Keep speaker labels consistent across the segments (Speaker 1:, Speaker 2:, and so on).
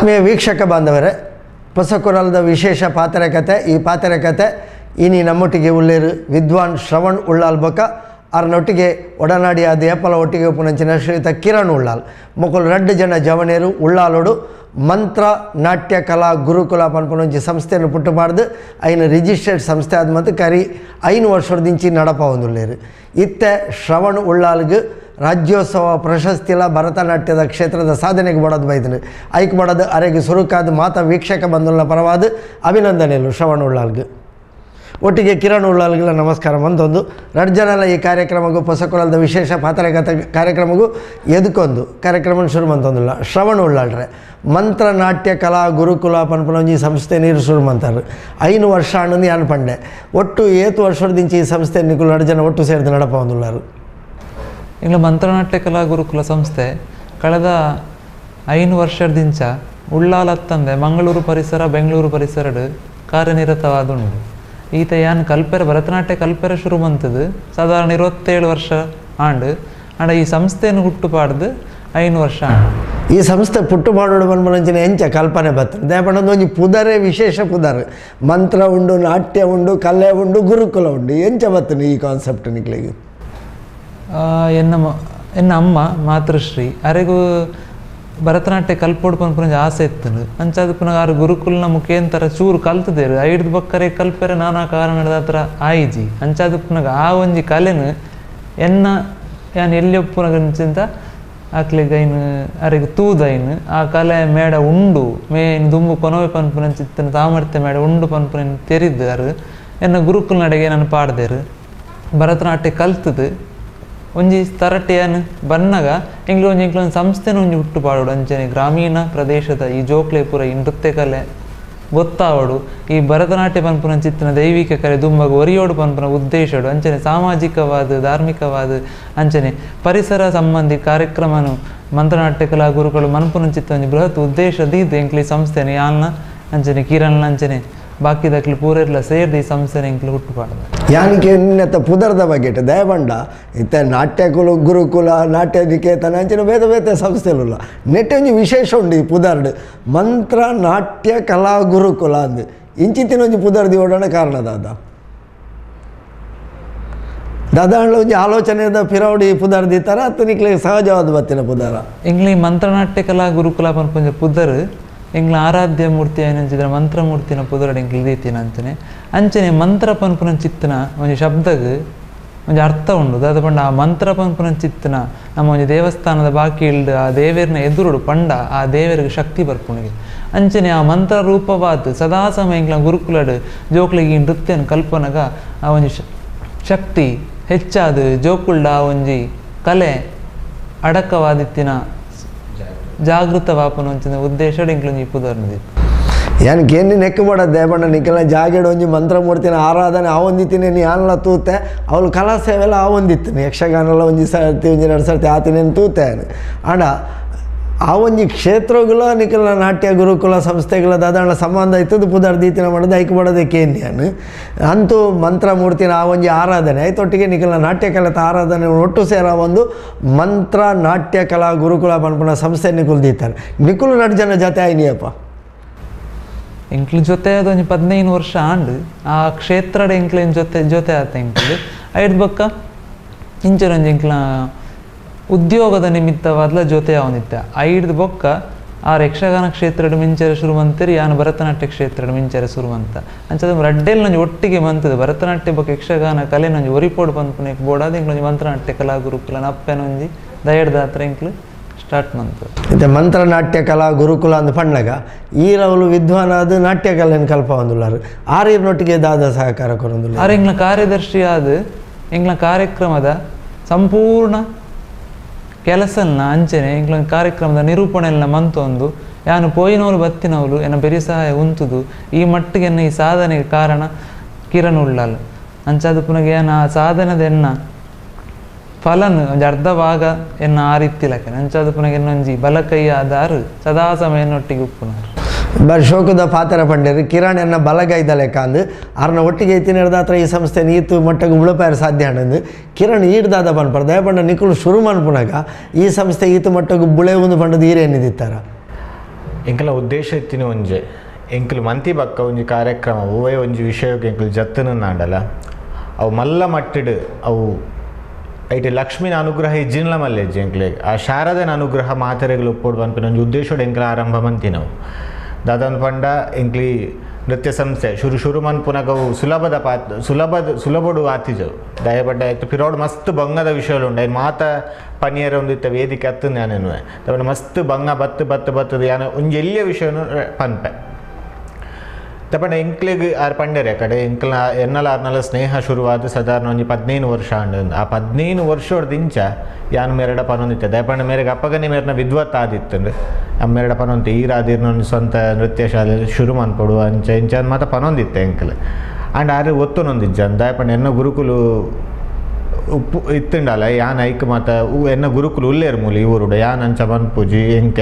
Speaker 1: ಆತ್ಮೀಯ ವೀಕ್ಷಕ ಬಾಂಧವರೇ, ಪೊಸಕೊರಲ್ದ ವಿಶೇಷ ಪಾತ್ರ ಕತೆ. ಈ ಪಾತ್ರ ಕತೆ ಇನಿ ನಮ್ಮೊಟ್ಟಿಗೆ ಉಳ್ಳೇರು ವಿದ್ವಾನ್ ಶ್ರವಣ್ ಉಳ್ಳಾಲ್ ಬೊಕ ಅರ್ನೊಟ್ಟಿಗೆ ಒಡನಾಡಿಯಾದ ಏಪಲ ಒಟ್ಟಿಗೆ ಉಪ್ಪುನಂಚಿನ ಶ್ರೀಯುತ ಕಿರಣ್ ಉಳ್ಳಾಲ್ ಮೊಕುಲು ರಡ್ಡು ಜನ ಜವನೇರು ಉಳ್ಳಾಲೋಡು ಮಂತ್ರ ನಾಟ್ಯ ಕಲಾ ಗುರುಕುಲ ಪನ್ಪುನೊಂಜಿ ಸಂಸ್ಥೆಯನ್ನು ಪುಟ್ಟು ಪಾಡ್ದು ಐನು ರಿಜಿಸ್ಟರ್ಡ್ ಸಂಸ್ಥೆ ಆದ ಮತ್ತು ಕರಿ 5 ವರ್ಷದಿಂಚಿ ನಡಪವೊಂದುಲ್ಲೇರು. ಇತ್ತೆ ಶ್ರವಣ್ ಉಳ್ಳಾಲ್ಗೆ ರಾಜ್ಯೋತ್ಸವ ಪ್ರಶಸ್ತಿಲ ಭರತನಾಟ್ಯದ ಕ್ಷೇತ್ರದ ಸಾಧನೆಗೆ ಬಡೋದು ಬೈದನು. ಐಕ್ ಬಡೋದು ಅರೆಗೆ ಸುರುಕಾದ ಮಾತಾ ವೀಕ್ಷಕ ಬಂಧುಗಳ ಪರವಾದ ಅಭಿನಂದನೆಗಳು ಶ್ರವಣ್ ಉಳ್ಳಾಲ್ಗೆ. ಒಟ್ಟಿಗೆ ಕಿರಣ್ ಉಳ್ಳಾಲ್ಗೆಲ್ಲ ನಮಸ್ಕಾರ. ಒಂದೊಂದು ಎರಡು ಜನಲ್ಲ ಈ ಕಾರ್ಯಕ್ರಮಕ್ಕೂ ಪೊಸಕೊಳದ ವಿಶೇಷ ಪಾತ್ರಗತ ಕಾರ್ಯಕ್ರಮಕ್ಕೂ ಎದ್ಕೊಂದು ಕಾರ್ಯಕ್ರಮ ಶುರು ಮಂತೊಂದಿಲ್ಲ. ಶ್ರವಣ್ ಉಳ್ಳಾಳ್ರೆ ಮಂತ್ರನಾಟ್ಯ ಕಲಾ ಗುರುಕುಲ ಪನ್ಪುನೊಂಜಿ ಸಂಸ್ಥೆ ನೀರು ಶುರು ಮಂತಾರೆ 5 ವರ್ಷ ಅನ್ನೋದು ಯಾನು ಪಂಡೆ. ಒಟ್ಟು 7 ವರ್ಷದಿಂಚಿ ಈ ಸಂಸ್ಥೆ ನಿಕುಲು ಎರಡು ಜನ ಒಟ್ಟು ಸೇರಿದು ನಡಪ ಒಂದುಳ್ಳಾರು.
Speaker 2: ಇಂಗ್ಲ ಮಂತ್ರನಾಟ್ಯ ಕಲಾ ಗುರುಕುಲ ಸಂಸ್ಥೆ ಕಳೆದ 5 ವರ್ಷದಿಂಚ ಉಳ್ಳಾಲತ್ತಂದೆ ಮಂಗಳೂರು ಪರಿಸರ ಬೆಂಗಳೂರು ಪರಿಸರಡು ಕಾರ್ಯನಿರತವಾದುಂಡು. ಈತ ಯಾನ್ ಕಲ್ಪೆರ ಭರತನಾಟ್ಯ ಕಲ್ಪೆರ ಶುರು ಮಂತದ್ದು ಸಾಧಾರಣ 27 ವರ್ಷ ಆಂಡು. ಆಂಡ ಈ ಸಂಸ್ಥೆಯನ್ನು ಹುಟ್ಟು ಪಾಡ್ದು 5 ವರ್ಷ ಆಂಡು.
Speaker 1: ಈ ಸಂಸ್ಥೆ ಪುಟ್ಟು ಮಾಡೋಡು ಬಂದ್ಮಂಚಿನ ಎಂಚ ಕಲ್ಪನೆ ಬರ್ತದೆ ದೇಪಣ್ಣದ ಒಂಜಿ ಪುದರೆ ವಿಶೇಷ ಪುದರ್ ಮಂತ್ರ ಉಂಡು, ನಾಟ್ಯ ಉಂಡು, ಕಲೆ ಉಂಡು, ಗುರುಕುಲ ಉಂಡು. ಎಂಚ ಬರ್ತದೆ ಈ ಕಾನ್ಸೆಪ್ಟ್ ನಿಕ್ಲೆಗ್?
Speaker 2: ಎನ್ನ ಅಮ್ಮ ಮಾತೃಶ್ರೀ ಅರೆಗೂ ಭರತನಾಟ್ಯ ಕಲ್ಪೋಡು ಪನ್ಪುನಂಜಿ ಆಸೆ ಇತ್ತು. ಅಂಚಾದ ಪುನಃ ಆರು ಗುರುಕುಲ್ನ ಮುಖೇಂತರ ಚೂರು ಕಲ್ತದೇರು ಐಡ್ದು ಬಕ್ಕರೆ ಕಲ್ಪೆರೆ ನಾನಾ ಕಾರಣದ ಹತ್ರ ಆಯಿಜಿ. ಅಂಚಾದ ಪುನಗ ಆ ಒಂಜಿ ಕಲೆನು ಎನ್ನ ಯಾನ್ ಎಲ್ಲಿ ಒಪ್ಪುನಗಂಚಿಂತ ಆಕ್ಲೆಗ್ ಐನು ಅರೆಗ್ ತೂದೈನು ಆ ಕಲೆ ಮೇಡ ಉಂಡು ಮೇನ್ ದುಂಬು ಕೊನವೆ ಪನ್ಪುನಂಚಿತ್ತನ ಸಾಮರ್ಥ್ಯ ಮೇಡ ಉಂಡು ಪನ್ಪುನ ತೆರಿದ್ದು ಅರು ಎನ್ನ ಗುರುಕುಲ್ನಡೆಗೆ ನಾನು ಪಾಡ್ದೇರು. ಭರತನಾಟ್ಯ ಕಲ್ತದು ಒಂಜಿ ತರಟೆಯನ್ನು ಬನ್ನಗ ಎಂಗ್ಲು ಒಂಜಿ ಎಂಕ್ಲೊಂದು ಸಂಸ್ಥೆನ ಒಂಜಿ ಹುಟ್ಟು ಪಾಡೋಡು. ಅಂಚನೆ ಗ್ರಾಮೀಣ ಪ್ರದೇಶದ ಈ ಜೋಕ್ಲೆ ಪೂರ ಈ ನೃತ್ಯ ಕಲೆ ಗೊತ್ತಾವಡು, ಈ ಭರತನಾಟ್ಯ ಪನ್ಪುನ ಚಿತ್ತನ ದೈವಿಕ ಕಲೆ ದುಂಬಗ ಒರಿಯೋಡು ಪನ್ಪುನ ಉದ್ದೇಶಡು. ಅಂಚನೆ ಸಾಮಾಜಿಕವಾದ ಧಾರ್ಮಿಕವಾದ ಅಂಚನೆ ಪರಿಸರ ಸಂಬಂಧಿ ಕಾರ್ಯಕ್ರಮನು ಮಂತ್ರನಾಟ್ಯ ಕಲಾ ಗುರುಗಳು ಮನ್ಪುನ ಚಿತ್ತ ಒಂಜಿ ಬೃಹತ್ ಉದ್ದೇಶ ದೀದ್ ಎಂಕ್ಲಿ ಸಂಸ್ಥೆನ ಯಾನ್ನ ಅಂಚನೆ ಕಿರಣ್ನ ಅಂಚನೆ ಬಾಕಿದಕ್ಲು ಪೂರೆರ್ಲ ಸೇರ್ದು ಈ ಸಂಸ್ಥೆನ ಎಂಕ್ಲು ಹುಟ್ಟು ಪಾಡೋದು.
Speaker 1: ಯಾನಿಕೆ ನಿನ್ನತ್ತ ಪುದರ್ದ ಬಗ್ಗೆ ದಯಬಂಡ ಇತ್ತ ನಾಟ್ಯಕುಲ ಗುರುಕುಲ ನಾಟ್ಯ ನಿಕೇತನ ಅಂಚಿನ ಬೇತೆ ಬೇತೆ ಸಂಸ್ಥೆಲುಲ್ಲ ನೆಟ್ಟೆ ಒಂಜಿ ವಿಶೇಷ ಉಂಡು ಈ ಪುದರ್ಡ್ ಮಂತ್ರ ನಾಟ್ಯ ಕಲಾ ಗುರುಕುಲ ಅಂದು ಇಂಚಿತ್ತಿನ ಒಂಜಿ ಪುದರ್ ದಿವಡಣ ಕಾರಣ ದಾದ ದಾದಾಂಡ್ಲ ಒಂಜಿ ಆಲೋಚನೆದ ಪಿರೌಡಿ ಪುದರ್ ದೀತಾರ ಅತ್ತು ನಿಕ್ಲೆ ಸಹಜವಾದ ಬತ್ತಿನ ಪುದರ.
Speaker 2: ಎಂಗ್ಲಿ ಮಂತ್ರನಾಟ್ಯ ಕಲಾ ಗುರುಕುಲ ಪನ್ಪುಂಜ ಪುದರ್ ಎಂಗ್ಲ ಆರಾಧ್ಯ ಮೂರ್ತಿ ಏನಂಚಿದ್ರೆ ಮಂತ್ರಮೂರ್ತಿನ ಪುದರಡು ಎಂಕ್ಲು ದೀತಿನ ಅಂಚನೆ. ಅಂಚನೆ ಮಂತ್ರ ಪನ್ಪುನ ಚಿತ್ತನ ಒಂಜಿ ಶಬ್ದಗ್ ಒಂಜಿ ಅರ್ಥ ಉಂಡು. ದಾದ ಪಂಡ ಆ ಮಂತ್ರ ಪನ್ಪುನ ಚಿತ್ತನ ನಮ್ಮ ಒಂಜಿ ದೇವಸ್ಥಾನದ ಬಾಕಿ ಇಲ್ದು ಆ ದೇವೇರ್ನ ಎದುರುಡು ಪಂಡ ಆ ದೇವರಿಗೆ ಶಕ್ತಿ ಬರ್ಪುಣಿಗೆ. ಅಂಚನೆ ಆ ಮಂತ್ರ ರೂಪವಾದ ಸದಾ ಸಮಯ ಎಂಕ್ಲ ಗುರುಕುಲಡು ಜೋಕ್ಲಿಗೆ ಈ ನೃತ್ಯನ ಕಲ್ಪನಗ ಆ ಒಂಜಿ ಶಕ್ತಿ ಹೆಚ್ಚಾದ ಜೋಕುಲ್ಡ ಆ ಒಂಜಿ ಕಲೆ ಅಡಕವಾದಿತ್ತಿನ ಜಾಗೃತ ವಾಪನ ಒಂಚಿನ ಉದ್ದೇಶ ಎಂಕ್ಲೊಂಜಿ ಪುದರ್ನದಿ.
Speaker 1: ಯಾನ್ ಕೇನಿ ನೆಕ್ಕು ಮಾಡ ದೇವಣ್ಣ ನಿಕ್ಕೆಲ್ಲ ಜಾಗೆಡ್ ಒಂಜಿ ಮಂತ್ರಮೂರ್ತಿನ ಆರಾಧನೆ ಆ ಒಂದಿತ್ತಿನಿ ನೀ ಯಾನ್ಲ ತೂತೆ ಅವಳು ಕಲಾ ಸೇವೆಲ್ಲ ಆ ಒಂದಿತ್ತಿನಿ ಯಕ್ಷಗಾನಲ್ಲ ಒಂಜಿ ಸರ್ತಿ ಒಂಜಿ ಎರಡು ಸರ್ತಿ ಆತಿನೇನು ತೂತೆ ಆಂಡ ಆ ಒಂಜಿ ಕ್ಷೇತ್ರಗಳ ನಿಕಲ ನಾಟ್ಯ ಗುರುಕುಲ ಸಂಸ್ಥೆಗಳ ದಾದಾಣ ಸಂಬಂಧ ಇತ್ತದು ಪುದರ್ ದೀತಿನ ಮಾಡೋದು ಐಕ್ ಮಾಡೋದೇ ಕೇನಿ ಯಾನು ಅಂತೂ ಮಂತ್ರಮೂರ್ತಿನ ಆ ಒಂಜಿ ಆರಾಧನೆ ಐತೊಟ್ಟಿಗೆ ನಿಕಲ ನಾಟ್ಯ ಕಲೆತ ಆರಾಧನೆ ಒಟ್ಟು ಸೇರ ಒಂದು ಮಂತ್ರ ನಾಟ್ಯ ಕಲಾ ಗುರುಕುಲ ಪನ್ಪುನ ಸಂಸ್ಥೆ ನಿಕುಲ್ ದೀತಾರೆ. ನಿಕುಲು ಎರಡು ಜನ ಜೊತೆ ಆಯ್ನಿಯಪ್ಪ
Speaker 2: ಎಂಕ್ಲು ಜೊತೆ ಅದೊಂಜಿ 15 ವರ್ಷ ಆಂಡು ಆ ಕ್ಷೇತ್ರಡ್ ಎಂಕ್ಲೆನ್ ಜೊತೆ ಜೊತೆ ಆತ ಎಂಕ್ಲು ಐಡ್ದು ಬೊಕ್ಕ ಇಂಚರೊಂಜಿ ಎಂಕ್ಲ ಉದ್ಯೋಗದ ನಿಮಿತ್ತವಾದ್ಲ ಜೊತೆ ಅವನಿತ್ತ ಐಡ್ದು ಬೊಕ್ಕ ಆ ಯಕ್ಷಗಾನ ಕ್ಷೇತ್ರಡ್ ಮಿಂಚೆರೆ ಶುರು ಮಂತೇರಿ ಯಾನು ಭರತನಾಟ್ಯ ಕ್ಷೇತ್ರಡ್ ಮಿಂಚೆರೆ ಶುರು ಮಂತ ಅಂಚದ ರಡ್ಡೆಲ್ ನಂಜಿ ಒಟ್ಟಿಗೆ ಮಂತದ ಭರತನಾಟ್ಯ ಬೊಕ್ಕ ಯಕ್ಷಗಾನ ಕಲೆ ನಂಜಿ ಒರಿಪೋಡು ಪನ್ಪುನೆಕ್ ಬೋಡಾದ ಎಂಕ್ಲೊಂಜಿ ಮಂತ್ರನಾಟ್ಯ ಕಲಾ ಗುರುಕುಲ ನಪ್ಪೆನೊಂಜಿ ದಯಡ್ದಾತ್ರ ಎಂಕ್ಲು ಸ್ಟಾರ್ಟ್ ಮಂತು.
Speaker 1: ಇತ್ತೆ ಮಂತ್ರನಾಟ್ಯ ಕಲಾ ಗುರುಕುಲ ಅಂದ್ ಪಣ್ಣಗ ಈರವಲು ವಿದ್ವಾನಾದ ನಾಟ್ಯ ಕಲೆಯನ್ನು ಕಲ್ಪ ಒಂದುಲ್ಲಾರು ಆರೀರ್ನೊಟ್ಟಿಗೆ ದಾದ ಸಹಕಾರ ಕೊರೊಂದುಲ್ಲೆರ್.
Speaker 2: ಆರ್ ಎಂಕ್ಲ ಕಾರ್ಯದರ್ಶಿ ಆದ್ ಎಂಕ್ಲ ಕಾರ್ಯಕ್ರಮದ ಸಂಪೂರ್ಣ ಕೆಲಸನ ಅಂಚನೆ ಎಂಕ್ಲ ಕಾರ್ಯಕ್ರಮದ ನಿರೂಪಣೆಲ್ಲ ಮಂತೊಂದು ಯಾನು ಪೋಯಿನವಳು ಬತ್ತಿನವಳು ಎನ್ನ ಬೆರಿ ಸಹಾಯ ಉಂತುದು ಈ ಮಟ್ಟಿಗೆ ಎನ್ನ ಈ ಸಾಧನೆಗೆ ಕಾರಣ ಕಿರಣ್ ಉಳ್ಳಾಲ್. ಅಂಚಾದ ಪುನಗ ಏನ ಆ ಸಾಧನದ ಎನ್ನ ಫಲನ್ ಒಂಜಿ ಅರ್ಧ ಭಾಗ ಎನ್ನ ಆ ರೀತಿ ಅಂಚಾದ ಪುನಗ ಎನ್ನೊಂಜಿ ಬಲಕೈ ಆದಾರು ಸದಾ ಸಮಯ ಎನ್ನೊಟ್ಟಿಗೆ ಉಪ್ಪುನಾರು.
Speaker 1: ಬಾರಿ ಶೋಕದ ಪಾತ್ರ ಪಂಡೇರು ಕಿರಣ್ ಎನ್ನ ಬಲಗೈದ ಲೆಕ್ಕ ಅಂದು ಅರ್ನ ಒಟ್ಟಿಗೆ ಐತಿನ ಈ ಸಂಸ್ಥೆ ನೀತು ಮಟ್ಟಗೆ ಉಳಪಾರ ಸಾಧ್ಯ ಅಂದು ಕಿರಣ್ ಈಡ್ದಾದ ಪನ್ಪರ್ ದಯಪಂಡ ನಿಕುಲು ಶುರು ಮನ್ಪುನಾಗ ಈ ಸಂಸ್ಥೆ ಈತು ಮಟ್ಟಗೆ ಬುಳೆ ಒಂದು ಪಂಡದು ಈರೇನಿದಿತ್ತಾರ.
Speaker 3: ಎಂಕಲ ಉದ್ದೇಶ ಇತ್ತಿನ ಒಂಜೆ ಎಂಕಲು ಮಂತಿ ಬಕ್ಕ ಒಂಜಿ ಕಾರ್ಯಕ್ರಮ ಒವ್ವೇ ಒಂಜಿ ವಿಷಯಕ್ಕೆ ಎಂಕಲು ಜತ್ತನ ನಾಡಲ ಅವು ಮಲ್ಲ ಮಟ್ಟಿಡು ಅವು ಐಟ್ ಲಕ್ಷ್ಮೀನ ಅನುಗ್ರಹ ಇಜ್ಜಿನ್ಲ ಮಲ್ಲೆಜ್ಜಿ ಎಂಕ್ಲೆಗ್ ಆ ಶಾರದನ ಅನುಗ್ರಹ ಮಾತೆರೆಗಳು ಒಪ್ಪೋಡು ಪನ್ಪಿನ ಒಂಜಿ ಉದ್ದೇಶೋಡು ಎಂಕಲ ಆರಂಭ ಮಂತಿನವು. ದಾದನ್ ಪಂಡ ಎಂಕ್ಲಿ ನೃತ್ಯ ಸಂಸ್ಥೆ ಶುರು ಶುರು ಮನ್ಪುನಗವು ಸುಲಭದ ಪಾತ್ ಸುಲಭದ ಸುಲಭಡು ಆತಿಜವು ದಯಪಡ್ಡ ಆಯ್ತು ಪಿರೋಡ್ ಮಸ್ತ್ ಬಂಗದ ವಿಷಯಗಳು ಉಂಡು ಐನ್ ಮಾತ ಪನಿಯರ ಒಂದಿತ್ತ ವೇದಿಕೆ ಅತ್ತು ನಾನೆನ್ನುವೆ ತವನ ಮಸ್ತ್ ಬಂಗ ಬತ್ತು ಬತ್ತು ಬತ್ತದ ಯಾನ ಒಂಜಿ ಎಲ್ಲಿಯ ವಿಷಯನು ಪನ್ಪೆ ತಪಂಡ ಎಂಕ್ಲೆಗ್ ಆರ್ ಪಂಡೆರೆ ಕಡೆ ಎಂಕ್ಲ ಎನ್ನಲ ಆರ್ನಲ ಸ್ನೇಹ ಶುರುವಾದ ಸಾಧಾರಣ ಒಂಜಿ 15 ವರ್ಷ ಆಂಡ್ ಆ 15 ವರ್ಷೊಡ್ದಿಂಚ ಯಾನ್ ಮೇರಡ ಪನೊಂದಿತ್ತೆ ದಯಪಂಡ ಮೇರೆಗೆ ಅಪ್ಪಗನೆ ಮೇರ್ನ ವಿದ್ವತ್ ಆದಿತ್ತಂಡು ಮೆರಡ ಪನೊಂತೆ ಈರಾದಿರ್ನ ಒಂಜಿ ಸ್ವಂತ ನೃತ್ಯ ಶಾಲೆ ಶುರು ಮನ್ಪೊಡು ಅಂಚ ಇಂಚ ಮಾತ ಪನೊಂದಿತ್ತೆ ಎಂಕ್ಲೆ ಆಂಡ್ ಆರು ಒತ್ತೊನೊಂದಿಜ್ಜ ದಯಪಂಡ ಎನ್ನ ಗುರುಕುಲು ಉಪ್ಪು ಇತ್ತುಂಡಲ್ಲ ಯಾನ್ ಐಕ್ ಮಾತ ಎನ್ನ ಗುರುಕುಲು ಉಲ್ಲೇರು ಮೂಲಿ ಈ ಊರುಡು ಯಾನ್ ಅಂಚ ಪನ್ಪುಜಿ ಎಂಕ್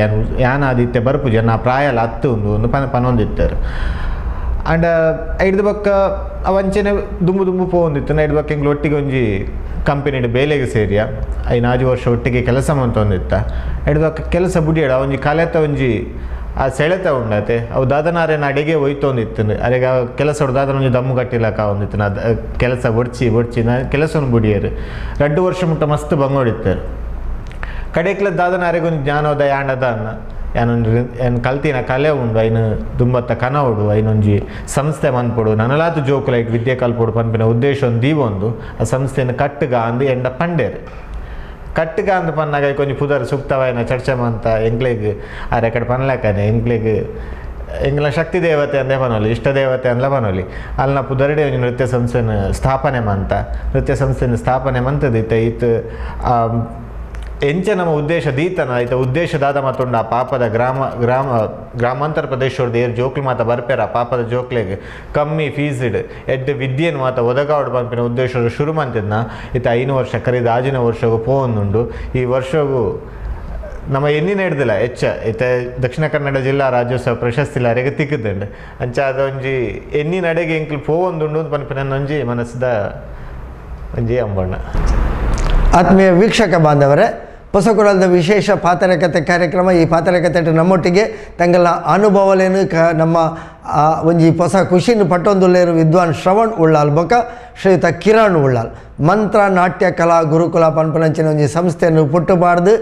Speaker 3: ಯಾನ್ ಆದಿತ್ತೆ ಬರ್ಪುಜಿ ಎನ್ನ ಪ್ರಾಯಲ ಅತ್ತು ಉಂದು ಒಂದು ಪನೊಂದಿತ್ತಾರೆ. ಆಂಡ ಐಡ್ದ ಬೊಕ್ಕ ಅವಂಚನೆ ದುಂಬು ದುಂಬು ಪೋವೊಂದಿತ್ತು ಐಡ್ದ ಬೊಕ್ಕ ಎಂಕ್ಲು ಒಟ್ಟಿಗೆ ಒಂಜಿ ಕಂಪನಿಡ್ ಬೇಲೆಗೆ ಸೇರಿಯ 5 ವರ್ಷ ಒಟ್ಟಿಗೆ ಕೆಲಸ ಮಂತೊಂದಿತ್ತ ಐಡ್ದ ಬೊಕ್ಕ ಕೆಲಸ ಬುಡಿಯಡ ಒಂಜಿ ಕಲೆತ ಒಂಜಿ ಆ ಸೆಳೆತ ಉಂಡತೆ ಅವು ದಾದನಾರೇನ ಅಡಿಗೆ ಒಯ್ತೊಂದಿತ್ತು ಅರೆಗ ಕೆಲಸ ದಾದನ ಒಂಜಿ ದಮ್ಮು ಕಟ್ಟಿಲಕ ಒಂದಿತ್ತು ಅದು ಕೆಲಸ ಒಡ್ಚಿ ಒಡ್ಚಿ ನಾ ಕೆಲಸವನ್ನು ಬುಡಿಯರು 2 ವರ್ಷ ಮುಟ್ಟ ಮಸ್ತ್ ಬಂಗೋಡಿತ್ತಾರೆ ಕಡೆಕ್ಲ ದಾದನಾರೆಗೊಂದು ಜ್ಞಾನೋದಯ ಆಂಡದ ಅನ್ನ ಯಾನೊಂಜಿ ಏನ್ ಕಲ್ತಿನ ಕಲೆ ಉಂಡು ಐನು ದುಂಬತ್ತ ಕನವಡು ಐನೊಂಜಿ ಸಂಸ್ಥೆ ಮನ್ಪೊಡು ನನಲಾತು ಜೋಕುಲೈಟ್ ವಿದ್ಯೆ ಕಲ್ಪೊಡು ಪನ್ಪಿನ ಉದ್ದೇಶ ಒಂದು ದೀವೊಂದು ಆ ಸಂಸ್ಥೆಯನ್ನು ಕಟ್ಟುಗ ಅಂದು ಎಂಡ ಪಂಡೇರು ಕಟ್ಟುಗ ಅಂದು ಪನ್ನಾಗ ಐಕೊಂಜಿ ಪುದರ್ ಸೂಕ್ತವಾಯಿನ ಚರ್ಚೆ ಮಂತ ಎಂಕ್ಲೆಗ್ ಆ ರೆಕಡ್ ಪನ್ಲಕನೆ ಎಂಕ್ಲೆಗ್ ಎಂಗ್ಲ ಶಕ್ತಿ ದೇವತೆ ಅಂದೇ ಪನೊಲಿ ಇಷ್ಟ ದೇವತೆ ಅಂದ್ಲ ಪನೊಲಿ ಅಲ್ನ ಪುದರ್ಡೆ ಒಂಜಿ ನೃತ್ಯ ಸಂಸ್ಥೆನ ಸ್ಥಾಪನೆ ಮಂತ ನೃತ್ಯ ಸಂಸ್ಥೆನ ಸ್ಥಾಪನೆ ಮಂತದಿತ್ತೆ ಇತ್ತು ಎಂಚ ನಮ್ಮ ಉದ್ದೇಶ ದೀತನ ಆಯ್ತ ಉದ್ದೇಶ ದಾದ ಮತ್ತುಂಡು ಆ ಪಾಪದ ಗ್ರಾಮ ಗ್ರಾಮ ಗ್ರಾಮಾಂತರ ಪ್ರದೇಶದ ಏರ್ ಜೋಕ್ಲು ಮಾತ ಬರ್ಪೇರ ಪಾಪದ ಜೋಕ್ಲೆಗ್ ಕಮ್ಮಿ ಫೀಸ್ಡ್ ಎಡ್ಡೆ ವಿದ್ಯೆನು ಮಾತ ಒದಗಾವಡು ಪನ್ಪಿನ ಉದ್ದೇಶ ಶುರು ಮಂತಿದ್ನ ಇತ್ತ 5 ವರ್ಷ ಕರೀದ ಆಜಿನ ವರ್ಷಗೂ ಪೋವೊಂದುಂಡು. ಈ ವರ್ಷಗೂ ನಮ್ಮ ಎನ್ನಿನ ಹಿಡ್ದಿಲ್ಲ ಹೆಚ್ಚ ಇತ್ತ ದಕ್ಷಿಣ ಕನ್ನಡ ಜಿಲ್ಲಾ ರಾಜ್ಯೋತ್ಸವ ಪ್ರಶಸ್ತಿ ಅರೆಗೆ ತಿಕ್ಕುದುಂಡು ಅಂಚ ಅದೊಂಜಿ ಎನ್ನಿನ ಅಡೆಗೆ ಎಂಕ್ಲು ಪೋವೊಂದುಂಡು ಪನ್ಪಿನ ಒಂಜಿ ಮನಸ್ಸುದ ಒಂಜಿ ಅಂಬಣ್ಣ.
Speaker 1: ಆತ್ಮೀಯ ವೀಕ್ಷಕ ಬಾಂಧವರೇ, ಹೊಸಕುರಲ್ದ ವಿಶೇಷ ಪಾತ್ರಕತೆ ಕಾರ್ಯಕ್ರಮ. ಈ ಪಾತ್ರಕತೆ ನಮ್ಮೊಟ್ಟಿಗೆ ತಂಗಲ ಅನುಭವಲೇನು ನಮ್ಮ ಒಂಜಿ ಹೊಸ ಖುಷಿನ ಪಟ್ಟೊಂದುಲ್ಲೇರು ವಿದ್ವಾನ್ ಶ್ರವಣ್ ಉಳ್ಳಾಲ್ ಬೊಕ ಶ್ರೀಯುತ ಕಿರಣ್ ಉಳ್ಳಾಲ್ ಮಂತ್ರ ನಾಟ್ಯ ಕಲಾ ಗುರುಕುಲ ಪನ್ಪನಂಚಿನ ಒಂಜಿ ಸಂಸ್ಥೆಯನ್ನು ಪುಟ್ಟುಬಾರ್ದು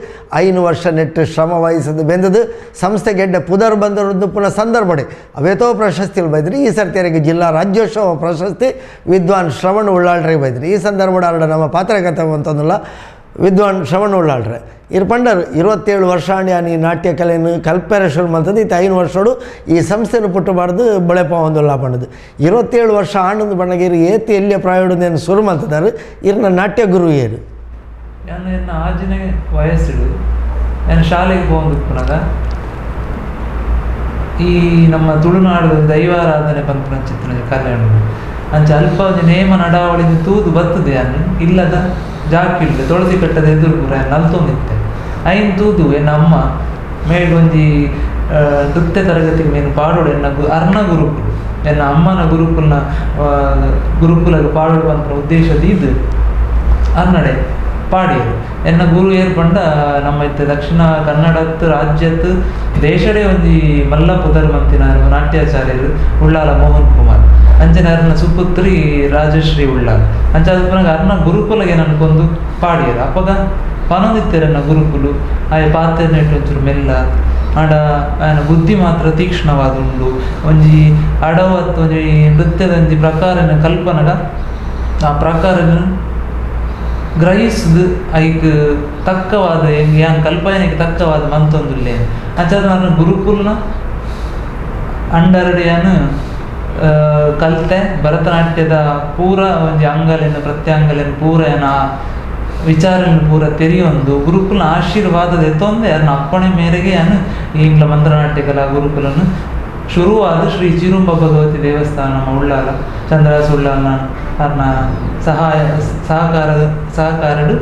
Speaker 1: 5 ವರ್ಷ ನೆಟ್ಟು ಶ್ರಮ ವಹಿಸದು ಬೆಂದದು ಸಂಸ್ಥೆ ಗೆಡ್ಡ ಪುದರ್ ಬಂದರು ಪುನಃ ಸಂದರ್ಭಡೆ ಅವೇತೋ ಪ್ರಶಸ್ತಿಗಳು ಬೈದ್ರಿ. ಈ ಸರ್ತಿಯರಿಗೆ ಜಿಲ್ಲಾ ರಾಜ್ಯೋತ್ಸವ ಪ್ರಶಸ್ತಿ ವಿದ್ವಾನ್ ಶ್ರವಣ್ ಉಳ್ಳಾಳ್ರಿಗೆ ಬೈದ್ರಿ. ಈ ಸಂದರ್ಭ ನಮ್ಮ ಪಾತ್ರಕತೆ ಅಂತಂದಲ್ಲ ವಿದ್ವಾನ್ ಶ್ರವಣ್ ಉಳ್ಳಾಳ್ರೆ ಇರ್ ಪಂಡರು 27 ವರ್ಷ ಈ ನಾಟ್ಯ ಕಲೆಯನ್ನು ಕಲ್ಪೆರ ಶುರು ಮಂತದ್ದು ಇತ್ತ 5 ವರ್ಷೋಡು ಈ ಸಂಸ್ಥೆಯನ್ನು ಪುಟ್ಟಬಾರ್ದು ಬಳೆಪ ಒಂದುಲ್ಲ ಪಂಡದು 27 ವರ್ಷ ಆಂಡೊಂದು ಬಣ್ಣಗೇರು ಏತಿ ಎಲ್ಲಿಯ ಪ್ರಾಯೋಡು ಶುರು ಮಂತದಾರು ಇರ್ನ ನಾಟ್ಯ ಗುರು ಏರು.
Speaker 2: ನಾನು ಎನ್ನ ಆಜಿನ ವಯಸ್ಸುಡು ನಾನು ಶಾಲೆಗೆ ಪೋಂದುಪ್ಪುನಗ ಈ ನಮ್ಮ ತುಳುನಾಡು ದೈವಾರಾಧನೆ ಪನ್ಪುನ ಚಿತ್ರ ಕಲೆ ಉಂಡು ಅಂಚ ಅಲ್ಪ ಒಂಜಿ ನೇಮ ನಡಾವಳಿನ ತೂದು ಬರ್ತದೆ ಅನ್ನು ಇಲ್ಲದ ಜಾಕಿಲ್ಲೆ ತೊಳಸಿ ಕಟ್ಟದ ಎದುರು ಪೂರ ನಲ್ತೊಂದಿತ್ತೆ ಐನ್ ತೂದು ಎನ್ನ ಅಮ್ಮ ಮೇಲ್ ಒಂಜಿ ನೃತ್ಯ ತರಗತಿಗೆ ಮೇನು ಪಾಡೋಡು ಎನ್ನ ಅರ್ನ ಗುರುಕುಲು ಎನ್ನ ಅಮ್ಮನ ಗುರುಕುಲ್ನ ಗುರುಕುಲಗ ಪಾಡೋಡು ಪನ್ಪುನ ಉದ್ದೇಶ ದೀದು ಅರ್ನಡೆ ಪಾಡಿಯರು. ಎನ್ನ ಗುರು ಏರ್ಪಂಡ ನಮ್ಮ ಇತ್ತೆ ದಕ್ಷಿಣ ಕನ್ನಡತ್ ರಾಜ್ಯತ್ ದೇಶಡೇ ಒಂಜಿ ಮಲ್ಲ ಪುದರ್ ಮಂತಿನ ನಾಟ್ಯಾಚಾರ್ಯರು ಉಳ್ಳಾಲ ಮೋಹನ್ ಕುಮಾರ್ ಅಂಚನೆ ಅರ್ನ ಸುಪುತ್ರಿ ರಾಜಶ್ರೀ ಉಳ್ಳಾಲ್ ಅಂಚ ಅರ್ನ ಗುರುಕುಲಗೆ ನನ್ಕೊಂದು ಪಾಡಿಯರು. ಅಪ್ಪಗ ಪನೊಂದಿತ್ತೆರನ್ನ ಗುರುಕುಲು ಆಯ ಪಾತ್ರೆ ಒಂಚೂರು ಮೆಲ್ಲ ಆಂಡ ಆಯನ ಬುದ್ಧಿ ಮಾತ್ರ ತೀಕ್ಷ್ಣವಾದುಂಡು ಒಂಜಿ ಅಡವತ್ತು ಒಂಜಿ ನೃತ್ಯದ ಒಂಜಿ ಪ್ರಕಾರನ ಕಲ್ಪನಗ ಆ ಪ್ರಕಾರನ ಗ್ರಹಿಸಿದು ಐಕ್ ತಕ್ಕವಾದ ಯಾನ್ ಕಲ್ಪನೆಗೆ ತಕ್ಕವಾದ ಮಂತೊಂದುಲ್ಲೆ ಅಂಚಾದ ನಾನು ಗುರುಕುಲ್ನ ಅಂಡರಡಿಯಾನು ಕಲ್ತೆ ಭರತನಾಟ್ಯದ ಪೂರ ಒಂಜಿ ಅಂಗಲೇನು ಪ್ರತ್ಯಾಂಗಲೇನು ಪೂರ ಏನ ವಿಚಾರನ ಪೂರ ತೆರೆಯೊಂದು ಗುರುಕುಲ ಆಶೀರ್ವಾದದ ಎತ್ತೊಂದೆ ಅದನ್ನ ಅಪ್ಪಣೆ ಮೇರೆಗೆ ಯಾನು ಇಂಗ್ಲ ಮಂತ್ರನಾಟ್ಯ ಕಲಾ ಗುರುಕುಲನ್ನು ಶುರುವಾದ ಶ್ರೀ ಚಿರುಂಬ ಭಗವತಿ ದೇವಸ್ಥಾನ ನಮ್ಮ ಉಳ್ಳಾಲ ಚಂದ್ರಾಸ ಉಳ್ಳಾಲನ ಅರ್ನ ಸಹಾಯ ಸಹಕಾರಡು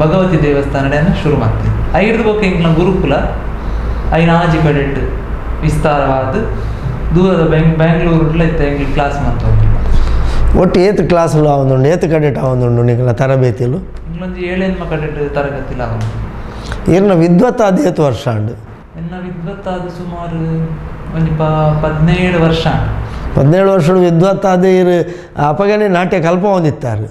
Speaker 2: ಭಗವತಿ ದೇವಸ್ಥಾನಡೆಯನ್ನು ಶುರು ಮಾಡ್ತೇನೆ. ಐದು ಬೊಕ್ಕ ಎಂಕ್ಲ ಗುರುಕುಲ ಐನಾಜಿ ಕಡೆಟ್ ವಿಸ್ತಾರವಾದ ದೂರದ ಬೆಂಗಳೂರುಡ್ಲ ಇತ್ತ ಎಂಗ್ಲ ಕ್ಲಾಸ್ ಮಂತ
Speaker 1: ಒಟ್ಟು ಏತ್ ಕ್ಲಾಸ್ ಆವೊಂದುಂಡು ಏತ್ ಕಡೆಟ್ ಆವೊಂದುಂಡು ನಿಕಲ ತರಬೇತಿಲು
Speaker 2: ಇಂಗ್ಲೊಂಜಿ 7 ಕಡೆಟ್ ತರಗತಿಲ ಆವೊಂದು.
Speaker 1: ಇರ್ನ ವಿದ್ವತ್ ಅದು ಏತ್ ವರ್ಷ ಅಂಡು?
Speaker 2: ಎನ್ನ ವಿದ್ವತ್ತಾದ ಸುಮಾರು ಒಂಜಿ 17 ವರ್ಷ.
Speaker 1: 17 ವರ್ಷ ವಿದ್ವತ್ತಾದ ಇರು ಅಪಗನೆ ನಾಟ್ಯ ಕಲ್ಪ ಹೊಂದಿತ್ತಾರೆ.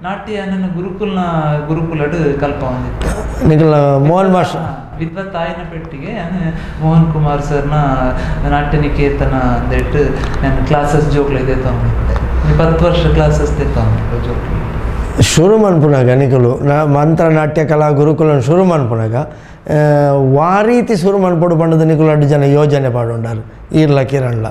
Speaker 2: ನಾಟ್ಯ ನನ್ನ ಗುರುಕುಲನ ಗುರುಕುಲಡು ಕಲ್ಪ ಹೊಂದಿತ್ತು.
Speaker 1: ನಿಖಿಲ ಮೋಹನ್ ಮಾಸ್ಟರ್
Speaker 2: ವಿದ್ವತ್ತಾಯಿನ ಪೆಟ್ಟಿಗೆ ಮೋಹನ್ ಕುಮಾರ್ ಸರ್ನ ನಾಟ್ಯ ನಿಕೇತನ ಅಂದೇಟು ನಾನು ಕ್ಲಾಸಸ್ ಜೋಕ್ಲು ಇದೆ ತಗೊಂಡಿದ್ದೆ. 10 ವರ್ಷ ಕ್ಲಾಸಸ್ ತಗೊಂಡಿದ್ದೆ ಜೋಕ್ಲು.
Speaker 1: ಶುರು ಮನ್ಪುನಾಗ ನಿಕಲು ಮಂತ್ರ ನಾಟ್ಯ ಕಲಾ ಗುರುಕುಲನ ಶುರು ಮನ್ಪುನಾಗ ವಾರೀತಿ ಶುರು ಮನ್ಪೊಡು ಪಂಡದ ನಿಕುಲು ಅಡ್ಡು ಜನ ಯೋಜನೆ ಪಾಡೊಂಡಾರು ಈರ್ಲ ಕಿರಣ್ಲ.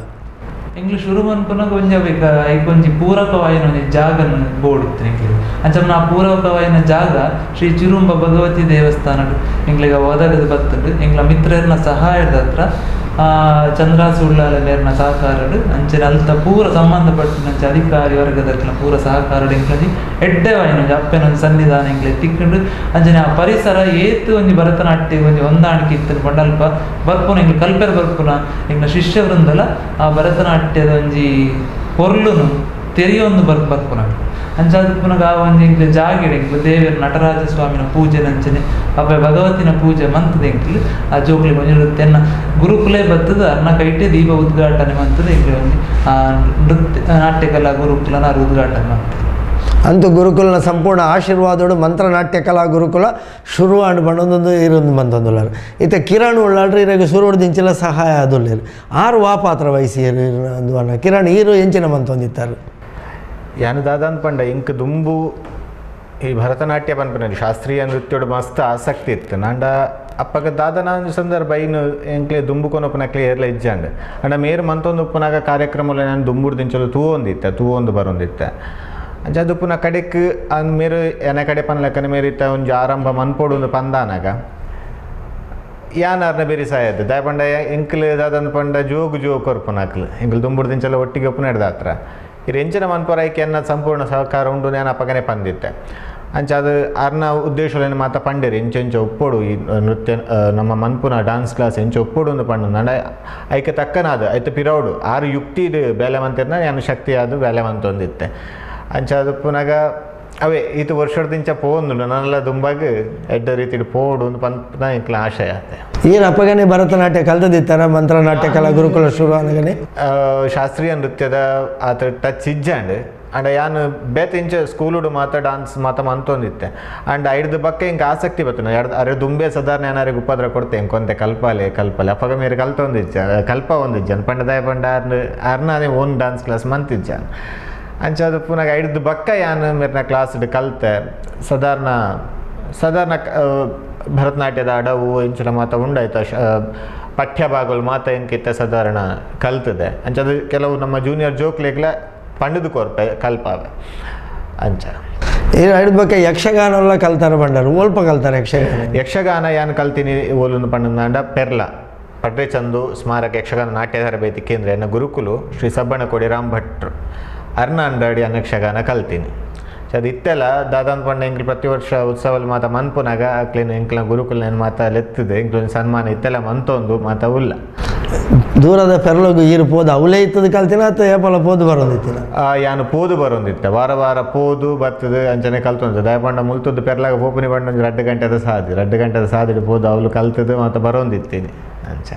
Speaker 2: ಎಂಗ್ಲು ಶುರು ಮನ್ಪುನಾಗ ಒಂಜಿ ಬೇಕ ಐಕೊಂಜಿ ಪೂರಕವಾಯಿನ ಒಂಜಿ ಜಾಗನ ಬೋಡಿತ್ತು ಎಂಕ್ಲು. ಅಂಚ ಆ ಪೂರಕವಾಯಿನ ಜಾಗ ಶ್ರೀ ಚಿರುಂಬ ಭಗವತಿ ದೇವಸ್ಥಾನ ಎಂಗ್ಲಿಗ ಒದಗದು ಬತ್ತುಂಡು. ಎಂಗ್ಲ ಮಿತ್ರರ್ನ ಸಹಾಯದ ಹತ್ರ ಚಂದ್ರಾಸು ಉಳ್ಳಾಲ ಮೇರ್ನ ಸಹಕಾರಡು ಅಂಚನೆ ಅಲ್ತ ಪೂರ ಸಂಬಂಧಪಟ್ಟಿನಂಚ ಅಧಿಕಾರಿ ವರ್ಗದಕ್ಲ ಪೂರ ಸಹಕಾರಡು ಎಂಕ್ಲಂಜಿ ಎಡ್ಡೆವಾಯಿನ ಒಂಜಿ ಅಪ್ಪೆನೊಂಜಿ ಸನ್ನಿಧಾನ ಎಂಕ್ಲೆ ತಿಕ್ಕಂಡು. ಅಂಚನೆ ಆ ಪರಿಸರ ಏತು ಒಂಜಿ ಭರತನಾಟ್ಯ ಒಂಜಿ ಹೊಂದಾಣಿಕೆ ಇತ್ತು ಪಂಡ ಅಲ್ಪ ಬರ್ಪುನ ಎಂಗ್ಲು ಕಲ್ಪೆರ್ ಬರ್ಪುನ ಎಂಗ್ಲ ಶಿಷ್ಯ ವೃಂದಲ ಆ ಭರತನಾಟ್ಯದ ಒಂಜಿ ಪೊರ್ಲುನು ತೆರಿಯೊಂದು ಬರ್ಪುನ. ಅಂಚಾದ ಪುನಗ ಆ ಒಂಜಿ ಎಂಕ್ಲೆ ಜಾಗಿಡೆ ಎಂಕ್ಲು ದೇವೆರ್ ನಟರಾಜ ಸ್ವಾಮಿನ ಪೂಜೆ ನಂಚನೆ ಅಪ್ಪ ಭಗವತಿನ ಪೂಜೆ ಮಂತದ ಎಂಕ್ಲು ಆ ಜೋಕ್ಲಿ ಒಂಜಿ ನೃತ್ಯನ ಗುರುಕುಲೇ ಬತ್ತದ ಅರ್ನ ಕೈಟೆ ದೀಪ ಉದ್ಘಾಟನೆ ಮಂತದ ಎಂಕ್ಲೆ ಒಂಜಿ ಆ ನೃತ್ಯ ನಾಟ್ಯಕಲಾ ಗುರುಕುಲನ ಉದ್ಘಾಟನೆ ಮಂತದ.
Speaker 1: ಅಂತೂ ಗುರುಕುಲನ ಸಂಪೂರ್ಣ ಆಶೀರ್ವಾದೋಡು ಮಂತ್ರನಾಟ್ಯ ಕಲಾ ಗುರುಕುಲ ಶುರು ಆಂಡ್ ಬಂಡೊಂದೊಂದು ಇರೊಂದು ಮಂತೊಂದುಲ್ಲಾರು. ಇತ್ತೆ ಕಿರಣ್ ಉಳ್ಳಾಡ್ರಿ ಇರಗ ಶುರುಡು ದಿಂಚಿಲ ಸಹಾಯ ಆದುಲ್ಲೇರು ಆರು ವಾ ಪಾತ್ರ ವಹಿಸಿ ಕಿರಣ್ ಈರು ಎಂಚಿನ ಮಂತೊಂದಿತ್ತಾರೆ.
Speaker 3: ಯಾನು ದಾದಾನ್ ಪಂಡ ಇಂಕ್ ದುಂಬು ಈ ಭರತನಾಟ್ಯ ಪನ್ಪುನ ಶಾಸ್ತ್ರೀಯ ನೃತ್ಯೋಡು ಮಸ್ತ್ ಆಸಕ್ತಿ ಇತ್ತು. ನಾಂಡ ಅಪ್ಪಗ ದಾದನ ಒಂಜಿ ಸಂದರ್ಭ ಇನ್ನು ಎಂಕ್ಲೆ ದುಂಬು ಕೊನೊಪ್ಪನಕ್ಲೆ ಏರ್ಲ ಇಜ್ಜಾಂಡ್. ಅಂಡ ಮೇರು ಮಂತೊಂದು ಉಪ್ಪುನಾಗ ಕಾರ್ಯಕ್ರಮಲ ನಾನು ದುಂಬುಡು ದಿಂಚಲು ತೂವೊಂದಿತ್ತೆ ತೂವೊಂದು ಬರೊಂದಿತ್ತೆ. ಅಂಚ ದುಪ್ಪುನ ಕಡೆಕ್ ಅಂದ್ ಮೇರು ಎನ ಕಡೆ ಪನ್ಲಕ್ಕನೆ ಮೇರು ಇತ್ತ ಒಂಜಿ ಆರಂಭ ಮನ್ಪೊಡು ಒಂದು ಪಂದಾನಾಗ ಯಾನಾರ್ನ ಬೇರೆ ಸಾಯದ್ದು ದಾಯ ಪಂಡ ಎಂಕ್ಲೆ ದಾದನ್ ಪಂಡ ಜೋಗು ಜೋಗು ಕೊರ್ಪುನಾಕ್ಲು ಎಂಕ್ಲು ದುಂಬುಡು ದಿಂಚಲ ಒಟ್ಟಿಗೆ ಒಪ್ಪುನ ಹಿಡ್ದಾತ್ರ ಇರು ಎಂಚಿನ ಮನ್ಪೊರೈಕೆ ಎನ್ನ ಸಂಪೂರ್ಣ ಸಹಕಾರ ಉಂಡು ನಾನು ಅಪ್ಪಗನೆ ಪಂದಿತ್ತೆ. ಅಂಚ ಅದು ಅರ್ನ ಉದ್ದೇಶಗಳನ್ನು ಮಾತ ಪಂಡೇರಿ ಎಂಚೆಂಚ ಒಪ್ಪೊಡು ಈ ನೃತ್ಯ ನಮ್ಮ ಮನ್ಪುನ ಡಾನ್ಸ್ ಕ್ಲಾಸ್ ಎಂಚ ಒಪ್ಪೊಡು ಒಂದು ಪಂಡು ನಂಡ ಐಕೆ ತಕ್ಕನಾದ ಐತೆ ಪಿರೌಡು ಆರು ಯುಕ್ತಿ ಇದು ಬೇಲೆ ಮಂತಿರ್ನ ನಾನು ಶಕ್ತಿ ಅದು ಬೇಲೆ ಮಂತೊಂದಿತ್ತೆ. ಅಂಚ ಅದು ಪುನಗ ಅವೇ ಈತ ವರ್ಷದಿಂಚ ಪೋಂದು ನನ್ನೆಲ್ಲ ದುಂಬಾಗ ಎಡ್ಡ ರೀತಿಡ್ ಪೋಡು ಒಂದು ಪಂಪನ ಎಂಕ್ಲ ಆಶಯ ಆತೆ.
Speaker 1: ಈ ಅಪ್ಪಗನೆ ಭರತನಾಟ್ಯ ಕಲ್ತದಿತ್ತಾರ ಮಂತ್ರನಾಟ್ಯ ಕಲಾ ಗುರುಕುಲ ಶುರು ಆನಗನೆ
Speaker 3: ಶಾಸ್ತ್ರೀಯ ನೃತ್ಯದ ಆತ ಟಚ್ ಇಜ್ಜಾಂಡ್. ಅಂಡ್ ಯಾನು ಬೇತೆ ಇಂಚ ಸ್ಕೂಲುಡು ಮಾತ ಡಾನ್ಸ್ ಮಾತ ಮಂತೊಂದಿತ್ತೆ. ಅಂಡ್ ಐಡ್ದು ಬಕ್ಕ ಇಂಕ ಆಸಕ್ತಿ ಬತ್ತುನ ಅರೆ ದುಂಬೆ ಸಾಧಾರಣ ಏನಾರಿಗೆ ಉಪದ್ರ ಕೊಡ್ತೆ ಇಂಕೊಂತೆ ಕಲ್ಪಾಲೆ ಕಲ್ಪಾಲೆ ಅಪ್ಪಗ ಮೇರೆ ಕಲ್ತೊಂದಿಜ್ಜ ಕಲ್ಪ ಒಂದಿಜ್ಜಾನ್ ಪಂಡ ದಾಯ ಪಂಡ ಅರ್ನ ಅರ್ನಾನೇ own dance class ಮಂತಿಜ್ಜಾನ್. ಅಂಚ ಅದು ಪುನಗ ಐಡ್ದು ಬಕ್ಕ ಯಾನು ಮೇರ್ನ ಕ್ಲಾಸ್ಡ್ ಕಲ್ತೆ ಸಾಧಾರಣ ಸಾಧಾರಣ ಭರತನಾಟ್ಯದ ಅಡವು ಇಂಚಿನ ಮಾತ ಉಂಡಾಯ್ತು ಪಠ್ಯ ಭಾಗಗಳು ಮಾತ ಎಂಕಿತ್ತೆ ಸಾಧಾರಣ ಕಲ್ತದೆ. ಅಂಚ ಅದು ಕೆಲವು ನಮ್ಮ ಜೂನಿಯರ್ ಜೋಕ್ಲೆಗ್ಲ ಪಂಡದು ಕೊರ್ಪೆ ಕಲ್ಪಾವೆ. ಅಂಚ
Speaker 1: ಐದು ಬಗ್ಗೆ ಯಕ್ಷಗಾನ ಎಲ್ಲ ಕಲ್ತಾರೆ ಬಂಡರು ಒಲ್ಪ ಕಲ್ತಾರೆ ಯಕ್ಷಗಾನ.
Speaker 3: ಯಕ್ಷಗಾನ ಯಾನು ಕಲ್ತೀನಿ ಓಲೊಂದು ಪಂಡಂದಾಂಡ ಪೆರ್ಲ ಪಡ್ರೆಚಂದು ಸ್ಮಾರಕ ಯಕ್ಷಗಾನ ನಾಟ್ಯ ತರಬೇತಿ ಕೇಂದ್ರ ಎನ್ನ ಗುರುಕುಲು ಶ್ರೀ ಸಬ್ಬಣಕೋಡಿ ರಾಮ್ ಭಟ್ರು ಅರ್ನ ಅಂಡಾಡಿ ಅನ್ನ ಯಕ್ಷಗಾನ ಕಲ್ತೀನಿ. ಅದು ಇತ್ತೆಲ್ಲ ದಾದಾನ್ ಪಂಡ ಎಂಕ್ಲು ಪ್ರತಿ ವರ್ಷ ಉತ್ಸವಲ್ಲಿ ಮಾತ ಮನ್ಪುನಾಗ ಅಕ್ಲೇನು ಎಂಕ್ಲ ಗುರುಕುಲ ಮಾತ ಲೆತ್ತದೆ ಎಂಕ್ಲು ಸನ್ಮಾನ ಇತ್ತೆಲ್ಲ ಮಂತೊಂದು ಮಾತ ಉಲ್ಲ.
Speaker 1: ದೂರದ ಪೆರ್ಲಗು ಈರು ಪೋದು ಅವಲೇ ಇತ್ತದ ಕಲ್ತಿನ ಅಥವಾ ಏಪಲ ಪೋದು ಬರೋದಿತ್ತಿನ?
Speaker 3: ಯಾನು ಪೋದು ಬರೋದಿತ್ತೆ ವಾರ ವಾರ ಪೋದು ಬರ್ತದೆ ಅಂಚನೆ ಕಲ್ತೊಂದು ದಯಪಂಡ ಮುಲ್ತದ್ದು ಪೆರ್ಲಾಗ ಪೋಪುನಿ ಬಂಡ ಒಂಜಿ 2 ಗಂಟೆದ ಸಾದಿ 2 ಗಂಟೆದ ಸಾದಿಡು ಪೋದು ಅವಳು ಕಲ್ತದೆ ಮಾತ ಬರೋದಿತ್ತೀನಿ. ಅಂಚ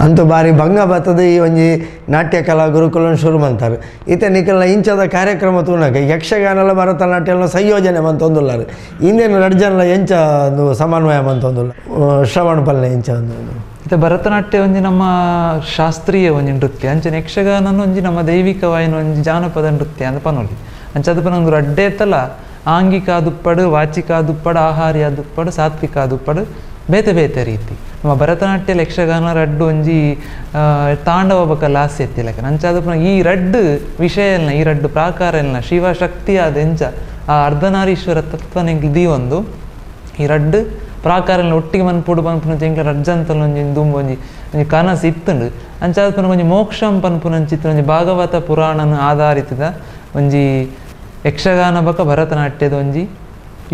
Speaker 1: ಅಂತೂ ಬಾರಿ ಭಂಗ ಬರ್ತದೆ ಈ ಒಂಜಿ ನಾಟ್ಯ ಕಲಾ ಗುರುಕುಲನ ಶುರು ಮಂತಾರೆ. ಈತ ನಿಕಲ್ನ ಇಂಚದ ಕಾರ್ಯಕ್ರಮ ತೂನಾಗ ಯಕ್ಷಗಾನಲ ಭರತನಾಟ್ಯಲ ಸಂಯೋಜನೆ ಮಂತೊಂದುಲ್ಲಾರು ಇಂದೇನು ರಡ್ಡು ಜನಲ ಎಂಚ ಒಂದು ಸಮನ್ವಯ ಮಂತೊಂದುಲ್ಲ ಶ್ರವಣ ಪಲ್ಲೆ ಎಂಚ ಒಂದು.
Speaker 2: ಇತ್ತೆ ಭರತನಾಟ್ಯ ಒಂಜಿ ನಮ್ಮ ಶಾಸ್ತ್ರೀಯ ಒಂಜಿ ನೃತ್ಯ ಅಂಚನೆ ಯಕ್ಷಗಾನನ ಒಂಜಿ ನಮ್ಮ ದೈವಿಕವಾಯಿನ ಒಂಜಿ ಜಾನಪದ ನೃತ್ಯ ಅಂದ್ ಪನೊಲಿ. ಅಂಚ ಅದು ಪನೊಂದು ರಡ್ಡೇ ತಲ ಆಂಗಿಕ ದುಪ್ಪಡು ವಾಚಿಕ ದುಪ್ಪಡು ಆಹಾರ್ಯ ದುಪ್ಪಡು ಸಾತ್ವಿಕ ದುಪ್ಪಡು ಬೇತೆ ಬೇತೆ ರೀತಿ ನಮ್ಮ ಭರತನಾಟ್ಯ ಯಕ್ಷಗಾನ ರಡ್ಡು ಒಂಜಿ ತಾಂಡವ ಬೊಕ ಲಾಸ್ಯ ಎತ್ತಿಲಕ. ಅಂಚ ಅದು ಈ ರಡ್ಡು ವಿಷಯ ಎಲ್ಲ ಈ ರಡ್ಡು ಪ್ರಾಕಾರ ಎಲ್ಲ ಶಿವಶಕ್ತಿ ಆದ ಎಂಚ ಆ ಅರ್ಧನಾರೀಶ್ವರ ತತ್ವನ ಎಂಕ್ಲು ದೀವೊಂದು ಈ ರಡ್ಡು ಪ್ರಾಕಾರ ಎಲ್ಲ ಒಟ್ಟಿಗೆ ಮನ್ಪುಡು ಪನ್ಪುನ ಎಂಕ್ಲ ರಜ್ಜಂತಲ ಒಂಜಿ ದುಂಬು ಒಂಜಿ ಒಂಜಿ ಕನಸು ಇತ್ತುಂಡು. ಅಂಚ ಪುನಗ ಒಂಜಿ ಮೋಕ್ಷಂ ಪನ್ಪುನಂಚಿತ್ತಿನ ಒಂಜಿ ಭಾಗವತ ಪುರಾಣನ ಆಧಾರಿತದ ಒಂಜಿ ಯಕ್ಷಗಾನ ಬೊಕ ಭರತನಾಟ್ಯದ ಒಂಜಿ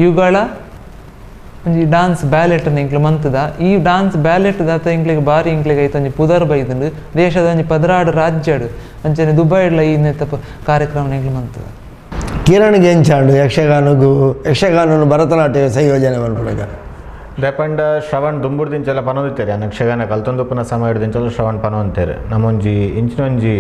Speaker 2: ಯುಗಳ ಒಂಜಿ ಡಾನ್ಸ್ ಬ್ಯಾಲೆಟ್ ಎಂಕ್ಲು ಮಂತದ. ಈ ಡಾನ್ಸ್ ಬ್ಯಾಲೆಟ್ ದಾತ ಎಂಕ್ಲೆಗ್ ಬಾರಿ ಎಂಕ್ಲೆಗ್ ಐತ ಒಂಜಿ ಪುದರ್ ಬೈದುಂಡು ದೇಶದ ಒಂಜಿ 16 ರಾಜ್ಯಡು ಅಂಚನೆ ದುಬೈಡ್ಲ ಈ ನೆತ್ತ ಕಾರ್ಯಕ್ರಮ ಎಂಕ್ಲು ಮಂತದ.
Speaker 1: ಕಿರಣ್ ಎಂಚಾಂಡು ಯಕ್ಷಗಾನಗು ಯಕ್ಷಗಾನನು ಭರತನಾಟ್ಯ ಸಂಯೋಜನೆ ಮನ್ಪುನಗ?
Speaker 3: ದಯಪಂಡ ಶ್ರವಣ್ ದುಂಬುಡ್ದಿಂಚೆಲ್ಲ ಪನೊಂದಿತ್ತಾರೆ ಯಕ್ಷಗಾನ ಕಲ್ತೊಂದುಪ್ಪುನ ಸಮಯ ದಿಂಚೆಲ್ಲ ಶ್ರವಣ್ ಪನೊಂತಾರೆ ನಮ್ಮೊಂಜಿ ಇಂಚಿನೊಂಜಿ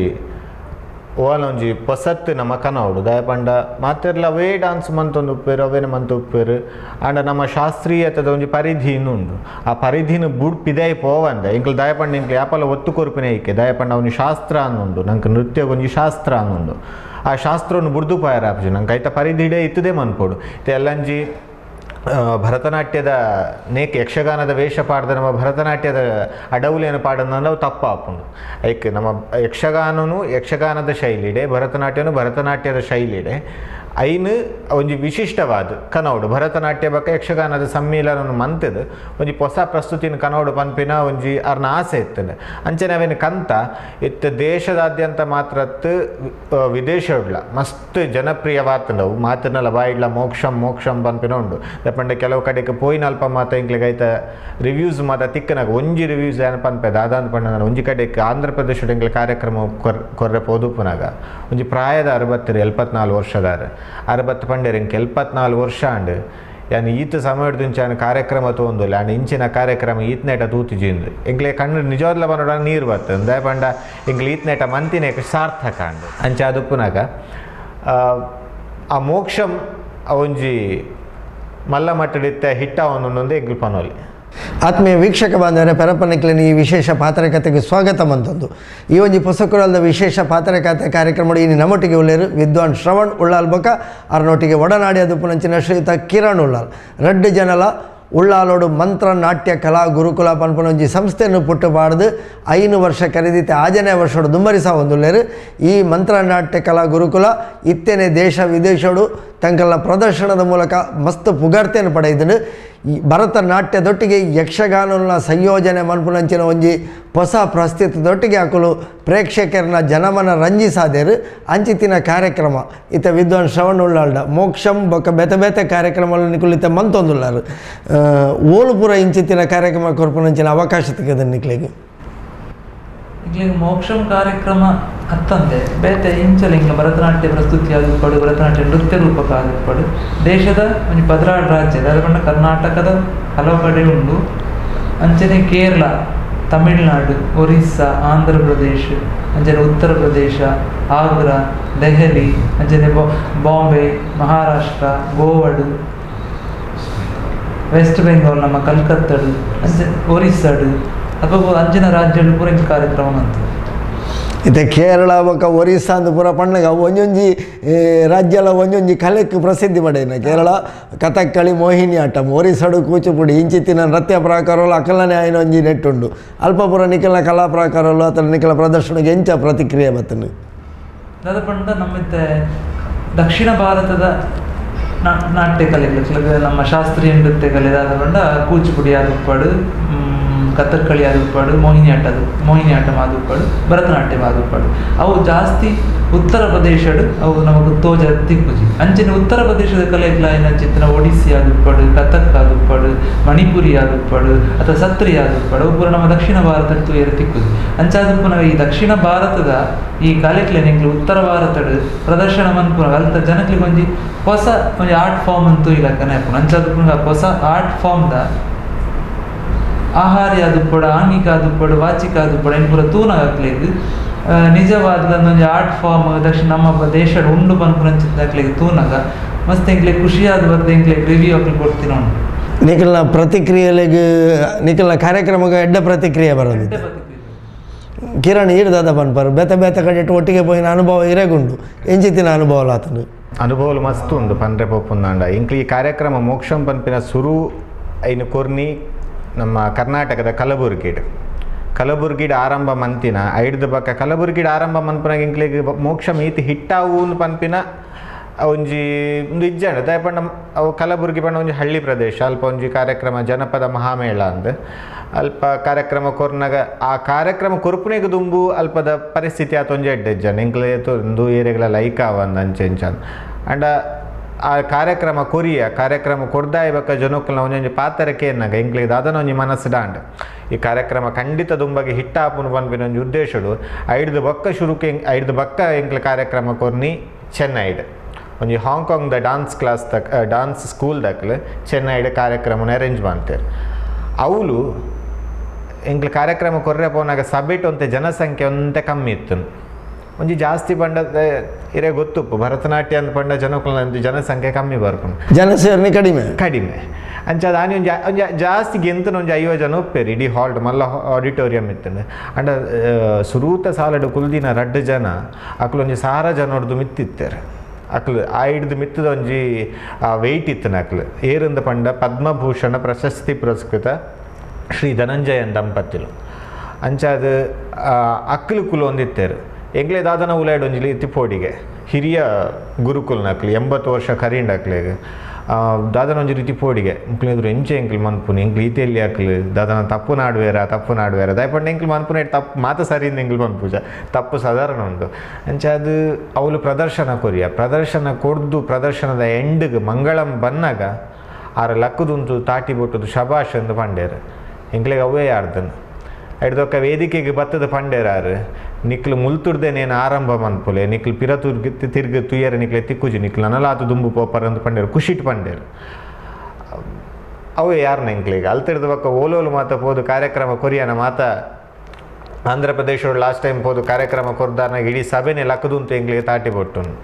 Speaker 3: ಓಲ ಒಂಜಿ ಪೊಸತ್ತು ನಮ್ಮ ಕನವಡು ದಯಪಂಡ ಮಾತೆರ್ಲ ಅವೇ ಡಾನ್ಸ್ ಮಂತೊಂದು ಉಪ್ಪೇರು ಅವೇನೆ ಮಂತು ಉಪ್ಪೇರು ಆಂಡ ನಮ್ಮ ಶಾಸ್ತ್ರೀಯತದ ಒಂಜಿ ಪರಿಧಿ ಉಂಡು ಆ ಪರಿಧಿನ ಬುಡ್ ಪಿದಾಯಿ ಪೋವಂದೆ ಇಂಕ್ಲು ದಯಪಂಡ ಇಂಕ್ಲು ಯಾಪಲ ಒತ್ತು ಕೊರ್ಪಿನ ಐಕೆ ದಯಪಂಡ ಅವನು ಶಾಸ್ತ್ರ ಅನ್ನುಂಡು ನಂಗೆ ನೃತ್ಯ ಒಂಜಿ ಶಾಸ್ತ್ರ ಅನ್ನುಂಡು ಆ ಶಾಸ್ತ್ರವನ್ನು ಬುಡ್ದು ಪಾಯರ ಆಪುಜಿ ನಂಗೆ ಐತ ಪರಿಧಿಡೇ ಇತ್ತದೇ ಮನ್ಪೋಡು ಇತ್ತೆ ಎಲ್ಲಂಜಿ ಭರತನಾಟ್ಯದ ನೇಕ್ ಯಕ್ಷಗಾನದ ವೇಷ ಪಾಡ್ದ ನಮ್ಮ ಭರತನಾಟ್ಯದ ಅಡವುಲೇನು ಪಾಡೋದು ಅವು ತಪ್ಪಾಪುಂಡು ಐಕ್ ನಮ್ಮ ಯಕ್ಷಗಾನನು ಯಕ್ಷಗಾನದ ಶೈಲಿಡೆ ಭರತನಾಟ್ಯನು ಭರತನಾಟ್ಯದ ಶೈಲಿಡೆ ಐನು ಒಂಜಿ ವಿಶಿಷ್ಟವಾದ ಕನೌಡು ಭರತನಾಟ್ಯ ಬಕ್ಕ ಯಕ್ಷಗಾನದ ಸಮ್ಮೇಳನ ಮಂತದ ಒಂಜಿ ಹೊಸ ಪ್ರಸ್ತುತಿನ ಕನೌಡು ಪನ್ಪಿನ ಒಂಜಿ ಅರ್ನ ಆಸೆ ಇತ್ತಂದೆ ಅಂಚನೆ ಅವೇನು ಕಂತ ಇತ್ತ ದೇಶದಾದ್ಯಂತ ಮಾತ್ರತ್ತು ವಿದೇಶಡ್ಲ ಮಸ್ತ್ ಜನಪ್ರಿಯವಾತಂಡವು ಮಾತನಲ್ಲ ಬಾಯಿಡ್ಲ ಮೋಕ್ಷಂ ಮೋಕ್ಷಂ ಪನ್ಪಿನ ಉಂಡು ದಪ್ಪಂಡೆ ಕೆಲವು ಕಡೆಗೆ ಪೋಯಿನ ಅಲ್ಪ ಮಾತ ಇಂಕ್ಲೆಗ್ ಐತ ರಿವ್ಯೂಸ್ ಮಾತ ತಿಕ್ಕನಾಗ ಒಂಜಿ ರಿವ್ಯೂಸ್ ಏನು ಪನ್ಪೆ ದಾದಾಂತ ಪಂಡ ಒಂಜಿ ಕಡೆಗೆ ಆಂಧ್ರ ಪ್ರದೇಶದ ಇಂಕ್ಲೆ ಕಾರ್ಯಕ್ರಮ ಕೊರ್ರೆ ಪೋದುಪುನಾಗ ಒಂಜಿ ಪ್ರಾಯದ 60 74 ವರ್ಷದಾರ 60 ಪಂಡೇರು ಇಂಕ್ 74 ವರ್ಷ ಅಂಡ್ ಯಾನ್ ಈತ ಸಮಯದ ಕಾರ್ಯಕ್ರಮ ತೋಂದಿಲ್ಲ ಅಂಡ್ ಇಂಚಿನ ಕಾರ್ಯಕ್ರಮ ಈತನೇಟ ತೂತಿಜಿಂದು ಎಂಕ್ಲೆ ಕಣ್ಣು ನಿಜವಾದ್ಲ ಬನ್ನೋಡ ನೀರು ಬರ್ತದೆ ದಯಪಂಡ ಎಂಕ್ಲೆ ಈತನೇಟ ಮಂತಿನೇ ಸಾರ್ಥಕ ಅಂಡ್ ಅಂಚ ಅದುಪ್ಪುನಾಗ ಆ ಮೋಕ್ಷಂ ಒಂಜಿ ಮಲ್ಲ ಮಟ್ಟಡಿತ್ತ ಹಿಟ್ಟ ಒಂದೊಂದು ಎಂಕ್ಲು ಪನೋಲಿ.
Speaker 1: ಆತ್ಮೀಯ ವೀಕ್ಷಕ ಬಾಂಧವರೇ, ಪರಪನಿಕ್ಲಿನ ಈ ವಿಶೇಷ ಪಾತ್ರಕತೆಗೆ ಸ್ವಾಗತ ಮಂತಂದು ಈ ಒಂಜಿ ಪೊಸಕುರಲ್ದ ವಿಶೇಷ ಪಾತ್ರಕತೆ ಕಾರ್ಯಕ್ರಮ ಇನಿ ನಮ್ಮೊಟ್ಟಿಗೆ ಉಳ್ಳೇರು ವಿದ್ವಾನ್ ಶ್ರವಣ್ ಉಳ್ಳಾಲ್ ಬೊಕ ಅರ್ನೊಟ್ಟಿಗೆ ಒಡನಾಡಿ ಅದುಪುನಂಚಿನ ಶ್ರೀಯುತ ಕಿರಣ್ ಉಳ್ಳಾಲ್ ರಡ್ಡು ಜನಲ ಉಳ್ಳಾಲೋಡು ಮಂತ್ರ ನಾಟ್ಯ ಕಲಾ ಗುರುಕುಲ ಪನ್ಪುನೊಂಜಿ ಸಂಸ್ಥೆಯನ್ನು ಪುಟ್ಟು ಪಾಡ್ದು 5 ವರ್ಷ ಕರೆದಿತ್ತೆ 6ನೇ ವರ್ಷೋಡು ದುಂಬರಿಸ ಒಂದುಲ್ಲೇರು. ಈ ಮಂತ್ರನಾಟ್ಯ ಕಲಾ ಗುರುಕುಲ ಇತ್ತೇನೆ ದೇಶ ವಿದೇಶೋಡು ತಂಕಲ್ನ ಪ್ರದರ್ಶನದ ಮೂಲಕ ಮಸ್ತ್ ಪುಗರ್ತೆಯನ್ನು ಪಡೆಯಿದ್ದು. ಈ ಭರತನಾಟ್ಯದೊಟ್ಟಿಗೆ ಯಕ್ಷಗಾನನ ಸಂಯೋಜನೆ ಮನ್ಪುನಂಚಿನ ಒಂಜಿ ಹೊಸ ಪ್ರಸ್ತುತದೊಟ್ಟಿಗೆ ಹಾಕಲು ಪ್ರೇಕ್ಷಕರನ್ನ ಜನಮನ ರಂಜಿಸಾದೇರು ಅಂಚಿತಿನ ಕಾರ್ಯಕ್ರಮ ಇತ್ತ ವಿದ್ವಾನ್ ಶ್ರವಣ್ ಉಳ್ಳಾಲ್ಡ ಮೋಕ್ಷಂ ಬೊಕ ಬೇತೆ ಬೇತೆ ಕಾರ್ಯಕ್ರಮ ನಿಕುಲಿತ ಮಂತೊಂದುಲ್ಲಾರು ಓಲುಪುರ ಇಂಚಿತಿನ ಕಾರ್ಯಕ್ರಮ ಕೊರ್ಪುನಂಚಿನ ಅವಕಾಶ ತಿಕ್ಕದ ನಿಕ್ಲೆಗ್
Speaker 2: ಇಂಕ್ಲೆಗ್ ಮೋಕ್ಷಂ ಕಾರ್ಯಕ್ರಮ ಅತ್ತಂದೆ ಬೇತೆ ಇಂಚಲ ಇಂಕ್ಲ ಭರತನಾಟ್ಯ ಪ್ರಸ್ತುತಿ ಆದುಪ್ಪಡು ಭರತನಾಟ್ಯ ನೃತ್ಯ ರೂಪಕ ಆದುಪ್ಪಡು ದೇಶದ ಒಂಜಿ 16 ರಾಜ್ಯದ ಅದಪಂಡ ಕರ್ನಾಟಕದ ಹಲವು ಕಡೆ ಉಂಡು ಅಂಚನೆ ಕೇರಳ ತಮಿಳುನಾಡು ಒರಿಸ್ಸಾ ಆಂಧ್ರ ಪ್ರದೇಶ ಅಂಚನೆ ಉತ್ತರ ಪ್ರದೇಶ ಆಗ್ರಾ ದೆಹಲಿ ಅಂಚನೆ ಬಾಂಬೆ ಮಹಾರಾಷ್ಟ್ರ ಗೋವಾಡು ವೆಸ್ಟ್ ಬೆಂಗಾಲ್ ನಮ್ಮ ಕಲ್ಕತ್ತಡು ಅಂಚೆ ಒರಿಸ್ಸಾಡು ಅಥವಾ ಅಂಚಿನ ರಾಜ್ಯಗಳು ಪೂರ ಇಂಚ ಕಾರ್ಯಕ್ರಮ ಅಂತ
Speaker 1: ಇತ್ತೆ ಕೇರಳ ಬೊಕ ಒರಿಸ್ಸಾ ಅಂದ್ ಪೂರ ಪಣ್ಣಗ ಅವು ಒಂಜೊಂಜಿ ರಾಜ್ಯಲ ಒಂಜೊಂಜಿ ಕಲೆಕ್ ಪ್ರಸಿದ್ಧಿ ಪಡೆಯಿನ ಕೇರಳ ಕಥಕ್ಕಳಿ ಮೋಹಿನಿ ಆಟಂ ಒರಿಸ್ಸಾಡು ಕೂಚಿಪುಡಿ ಇಂಚಿತ್ತಿನ ನೃತ್ಯ ಪ್ರಾಕಾರಲು ಅಕಲನೆ ಆಯಿನ ಒಂಜಿ ನೆಟ್ಟುಂಡು ಅಲ್ಪ ಪೂರ ನಿಖಲ ಕಲಾ ಪ್ರಾಕಾರಲು ಅಥವಾ ನಿಖಲ ಪ್ರದರ್ಶನಕ್ಕೆ ಎಂಚ ಪ್ರತಿಕ್ರಿಯೆ ಬತ್ತನು
Speaker 2: ದಾದ ಪಂಡ ನಮ್ಮಿತ್ತೆ ದಕ್ಷಿಣ ಭಾರತದ ನಾಟ್ಯ ಕಲೆಗಳು ನಮ್ಮ ಶಾಸ್ತ್ರೀಯ ನೃತ್ಯ ಕಲೆ ದಾದ ಪಂಡ ಕೂಚಿಪುಡಿ ಆದುಪ್ಪಾಡು ಕಥಕ್ಕಳಿ ಆದುಪ್ಪಾಡು ಮೋಹಿನಿಯಾಟಂ ಆದುಪ್ಪಾಡು ಭರತನಾಟ್ಯಂ ಆದುಪ್ಪಾಡು ಅವು ಜಾಸ್ತಿ ಉತ್ತರ ಪ್ರದೇಶಡು ಅವು ನಮಗೆ ತೋಜ ತಿಕ್ಕುಜಿ ಅಂಚನೆ ಉತ್ತರ ಪ್ರದೇಶದ ಕಲೆಗಳಾಯಿನ ಚಿತ್ರ ಒಡಿಸ್ಸಿ ಆದುಪ್ಪಾಡು ಕಥಕ್ ಆದುಪ್ಪಾಡು ಮಣಿಪುರಿ ಆದುಪ್ಪಾಡು ಅಥವಾ ಸತ್ರಿ ಆದುಪ್ಪಾಡು ಅವು ಪೂರ ನಮ್ಮ ದಕ್ಷಿಣ ಭಾರತದ ತೂಯರ ತಿಕ್ಕುಜಿ ಅಂಚಾದುಪ್ಪುನ ಈ ದಕ್ಷಿಣ ಭಾರತದ ಈ ಕಲೆಕ್ಲೆ ಉತ್ತರ ಭಾರತದ ಪ್ರದರ್ಶನ ಮನ್ಪುನ ಅಲ್ತ ಜನಕ್ಲಿಗೆ ಒಂಜಿ ಹೊಸ ಒಂಜಿ ಆರ್ಟ್ ಫಾರ್ಮ್ ಅಂತೂ ಇಲಕ್ಕನೆ ಆಪುಂಡು ಅಂಚಾದುಪ್ಪುನ ಹೊಸ ಆರ್ಟ್ ಫಾರ್ಮ್ದ ಆಹಾರ ಆದುಪ್ಪಡು ಆಂಗಿಕ ಆದುಪ್ಪಡು ವಾಚಿಕ ಆದುಪ್ಪಡು ಏನು ಪೂರ ತೂನಾಗ್ಲಿಗ್ ನಿಜವಾದ ಒಂಜಿ ಆರ್ಟ್ ಫಾರ್ಮ್ ದಕ್ಷಿಣ ನಮ್ಮ ದೇಶಡ್ ಉಂಡು ಪನ್ಪುನಂಚಿನ ತೂನಾಗ ಮಸ್ತ್ ಎಂಕ್ಲೆ ಖುಷಿಯಾದ ಬರ್ತದೆ ಎಂಕ್ಲೆ ರಿವ್ಯೂ ಹಾಕಿ ಕೊಡ್ತೀನಿ ಉಂಡು.
Speaker 1: ನಿಖಲ್ನ ಪ್ರತಿಕ್ರಿಯೆಗೆ ನಿಖಲ್ನ ಕಾರ್ಯಕ್ರಮಕ್ಕೆ ಎಡ್ಡ ಪ್ರತಿಕ್ರಿಯೆ ಬರೋದು ಕಿರಣ್ ಈರ್ದಾದ ಪನ್ಪರು ಬೇತೆ ಬೇತೆ ಕಡೆ ಒಟ್ಟಿಗೆ ಪೋಯಿನ ಅನುಭವ ಇರೆಗುಂಡು ಎಂಚಿತ್ತಿನ ಅನುಭವ ಆತನು
Speaker 3: ಅನುಭವ ಮಸ್ತ್ ಉಂಡು ಪನ್ರೆ ಪೋಪುಂದಾಂಡ ಇಂಕ್ಲಿ ಈ ಕಾರ್ಯಕ್ರಮ ಮೋಕ್ಷಂ ಪನ್ಪಿನ ಸುರು ಐನು ಕೊರ್ನಿ ನಮ್ಮ ಕರ್ನಾಟಕದ ಕಲಬುರ್ಗಿಡ್ ಕಲಬುರ್ಗಿಡ್ ಆರಂಭ ಮಂತಿನ ಐಡ್ದ ಬಕ್ಕ ಕಲಬುರ್ಗಿಡ್ ಆರಂಭ ಮನ್ಪುನಾಗ ಇಂಕ್ಲೆಗ್ ಮೋಕ್ಷ ಮೀತಿ ಹಿಟ್ಟಾವು ಪನ್ಪಿನ ಒಂಜಿ ಒಂದು ಇಜ್ಜಾಂಡ ದಯಪಂಡ ಅವು ಕಲಬುರ್ಗಿ ಪಂಡ ಒಂಜಿ ಹಳ್ಳಿ ಪ್ರದೇಶ ಅಲ್ಪ ಒಂಜಿ ಕಾರ್ಯಕ್ರಮ ಜನಪದ ಮಹಾಮೇಳ ಅಂದ್ ಅಲ್ಪ ಕಾರ್ಯಕ್ರಮ ಕೊರ್ನಾಗ ಆ ಕಾರ್ಯಕ್ರಮ ಕೊರ್ಪುನೆಗ್ ದುಂಬು ಅಲ್ಪದ ಪರಿಸ್ಥಿತಿ ಆತ ಒಂಜಿ ಎಡ್ಡೆ ಇಜ್ಜಾಂಡ ಇಂಕ್ಲೆ ಒಂದು ಏರಿಯಾಗಳ ಲೈಕ್ ಆವಂದ್ ಅಂಚೆ ಇಂಚ ಅಂಡ ಆ ಕಾರ್ಯಕ್ರಮ ಕೊರಿಯ ಕಾರ್ಯಕ್ರಮ ಕೊರ್ದಾಯ ಬಕ್ಕ ಜನಕ್ಕಲ್ನ ಒಂಜೊಂಜಿ ಪಾತ್ರಕ್ಕೆ ಎನ್ನಾಗ ಇಂಕ್ಲೆಗ್ ದಾದನ ಒಂಜಿ ಮನಸ್ಸು ಡಾಂಡ್ ಈ ಕಾರ್ಯಕ್ರಮ ಖಂಡಿತ ದುಂಬಗೆ ಹಿಟ್ಟಾಪುನು ಪನ್ಪಿನ ಒಂಜಿ ಉದ್ದೇಶಡು ಐಡ್ದು ಬಕ್ಕ ಶುರುಕೆ ಐಡ್ದು ಬಕ್ಕ ಎಂಕ್ಲೆ ಕಾರ್ಯಕ್ರಮ ಕೊರ್ನಿ ಚೆನ್ನೈಡ್ ಒಂಜಿ ಹಾಂಗ್ಕಾಂಗ್ದ ಡಾನ್ಸ್ ಕ್ಲಾಸ್ ತಕ್ ಡಾನ್ಸ್ ಸ್ಕೂಲ್ ದಕ್ಲೆ ಚೆನ್ನೈಡ್ ಕಾರ್ಯಕ್ರಮನ ಅರೇಂಜ್ ಮಾಡ್ತಾರೆ. ಅವಳು ಎಂಕ್ಲ ಕಾರ್ಯಕ್ರಮ ಕೊರ್ರೆ ಪೋನಾಗ ಸಭೆಟ್ ಒಂತೆ ಜನಸಂಖ್ಯೆ ಒಂತೆ ಕಮ್ಮಿ ಇತ್ತು ಒಂಜಿ ಜಾಸ್ತಿ ಪಂಡ ಇರೇ ಗೊತ್ತುಪ್ಪು ಭರತನಾಟ್ಯ ಅಂತ ಪಂಡ ಜನಕ್ಕುಲ್ನ ಒಂಜಿ ಜನಸಂಖ್ಯೆ ಕಮ್ಮಿ ಬರ್ಪುಂಡು
Speaker 1: ಜನಸೇವನೆ ಕಡಿಮೆ
Speaker 3: ಕಡಿಮೆ ಅಂಚ ದಾನಿ ಒಂಜಿ ಒಂಜಿ ಜಾಸ್ತಿ ಗೆಂತನ ಒಂಜಿ 50 ಜನ ಉಪ್ಪೇರು ಇಡೀ ಹಾಲ್ಟ್ ಮಲ್ಲ ಆಡಿಟೋರಿಯಂ ಇತ್ತಂಡು ಅಂಡ ಸುರೂತ ಸಾಲಡು ಕುಲ್ದಿನ ರಡ್ಡು ಜನ ಅಕ್ಲು ಒಂಜಿ 1000 ಜನ ಹೊಡ್ದು ಮಿತ್ತಿತ್ತಾರೆ ಅಕ್ಲು ಆ ಹಿಡ್ದು ಮಿತ್ತದ ಒಂಜಿ ಆ ವೆಯ್ಟ್ ಇತ್ತನ ಅಕ್ಲು ಏರಿಂದ ಪಂಡ ಪದ್ಮಭೂಷಣ ಪ್ರಶಸ್ತಿ ಪುರಸ್ಕೃತ ಶ್ರೀ ಧನಂಜಯನ್ ದಂಪತಿಲು ಅಂಚಾದ ಅಕ್ಲು ಕುಲು ಒಂದಿತ್ತೇರು ಎಂಗ್ಲೇ ದಾದನ ಉಲಾಯ್ಡು ಒಂಜಿ ತಿಪ್ಪೋಡಿಗೆ ಹಿರಿಯ ಗುರುಕುಲ್ನ ಅಕ್ಲು 80 ವರ್ಷ ಕರೀಂಡ್ ಅಕ್ಲೆಗ್ ದಾದನ ಒಂಜಿ ರೀತಿ ಪೋಡಿಗೆ ಮುಕ್ಲಿದ್ರು ಎಂಚೆ ಎಂಕ್ಲು ಮನ್ಪುನಿ ಎಂಕ್ಲು ಈತೆಲ್ಲಿ ಅಕ್ಲು ದಾದನ ತಪ್ಪು ನಾಡುವೇರ ತಪ್ಪು ನಾಡುವೇರ ದಯಪಂಡ ಎಂಕ್ಲು ಮನ್ಪುನ ತಪ್ಪು ಮಾತ ಸರಿಯಿಂದ ಎಂಕ್ಲು ಮನ್ಪೂಜ ತಪ್ಪು ಸಾಧಾರಣ ಉಂಟು ಅಂಚ ಅದು ಅವಳು ಪ್ರದರ್ಶನ ಕೊರಿಯ ಪ್ರದರ್ಶನ ಕೊಡ್ದು ಪ್ರದರ್ಶನದ ಎಂಡ್ಗೆ ಮಂಗಳಂ ಬನ್ನಾಗ ಆರ ಲಕ್ಕದುಂಟು ತಾಟಿ ಬೊಟ್ಟುದು ಶಬಾಷ್ ಎಂದು ಪಂಡೇರು ಎಂಕ್ಲೆಗೆ ಅವೇ ಯಾರ್ದನು ಐಡ್ದೊಕ್ಕ ವೇದಿಕೆಗೆ ಬತ್ತದ ಪಂಡೇರಾರು ನಿಕ್ಲು ಮುಲ್ತುರ್ದೇನೇನು ಆರಂಭ ಮನ್ಪುಲೆ ನಿಕ್ಲು ಪಿರ ತುರ್ಗಿ ತಿರ್ಗ ತುಯ್ಯರ ನಿಕ್ಲೆ ತಿಕ್ಕುಜಿ ನಿಕ್ಲು ನನಲಾತು ದುಂಬು ಪೋಪರ್ ಅಂತ ಪಂಡೇರು ಖುಷಿಟ್ ಪಂಡೇರು ಅವೇ ಯಾರನ್ನ ಎಂಕ್ಲಿಗೆ ಅಲ್ತಿರ್ದ ಬಕ್ಕ ಓಲೋಲು ಮಾತ ಪೋದು ಕಾರ್ಯಕ್ರಮ ಕೊರಿಯನ ಮಾತ ಆಂಧ್ರ ಪ್ರದೇಶ ಲಾಸ್ಟ್ ಟೈಮ್ ಪೋದು ಕಾರ್ಯಕ್ರಮ ಕೊರ್ದಾನ ಇಡೀ ಸಭೆನೆ ಲಕ್ಕದುಂತು ಎಂಕ್ಲಿಗೆ ತಾಟಿ ಬೊಟ್ಟುನು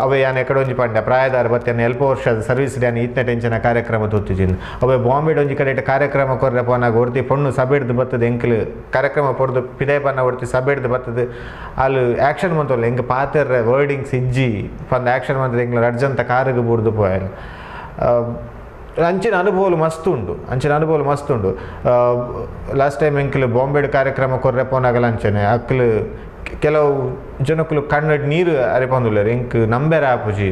Speaker 3: ಅವೇ ಯಾನ್ ಎಕಡೆ ಒಂಜಿ ಪಂಡ ಪ್ರಾಯದಾರ ಬತ್ತೇನೆ ಎಲ್ಪ ವರ್ಷದ ಸರ್ವಿಸ್ ಡ್ಯಾನ್ ಈತ್ನ ಟೆನ್ಷನ್ ಕಾರ್ಯಕ್ರಮ ತೂತಿಜಿನ್ ಅವೇ ಬಾಂಬೆಡ್ ಒಂಜಿ ಕಡೆ ಕಾರ್ಯಕ್ರಮ ಕೊರ್ರೆ ಪೋನಾಗ ಒರ್ತಿ ಪೊಣ್ಣು ಸಭೆಡ್ದು ಬತ್ತದ ಎಂಕ್ಲು ಕಾರ್ಯಕ್ರಮ ಪೊರ್ದು ಪಿದಾಯ ಪನ್ನ ಒರ್ತಿ ಸಭೆಡ್ದು ಬತ್ತದ ಅಲ್ಲಿ ಆ್ಯಕ್ಷನ್ ಮಂತಲ್ಲ ಎಂಕ್ ಪಾತೆರ್ರೆ ವರ್ಡಿಂಗ್ಸ್ ಇಜ್ಜಿ ಪಂದ ಆ್ಯಕ್ಷನ್ ಮಂತದ ಎಂಕ್ಲು ಅರ್ಜಂತ ಕಾರಿಗೆ ಬೂರ್ದು ಪೋಯಲ್ ಅಂಚಿನ ಅನುಭವలు ಮಸ್ತ್ ಉಂಡು ಅಂಚಿನ ಅನುಭವ ಮಸ್ತ್ ಉಂಡು ಲಾಸ್ಟ್ ಟೈಮ್ ಎಂಕ್ಲು ಬಾಂಬೆಡ್ ಕಾರ್ಯಕ್ರಮ ಕೊರ್ರೆ ಪೋನಾಗಲ ಅಂಚನೆ ಅಕ್ಲು ಕೆಲವು ಜನಕ್ಕಲು ಕಣ್ಣಡ್ ನೀರು ಅರೆಪಂದುಲ್ಲೇರು ಎಂಕ್ ನಂಬೆರ ಆಪುಜಿ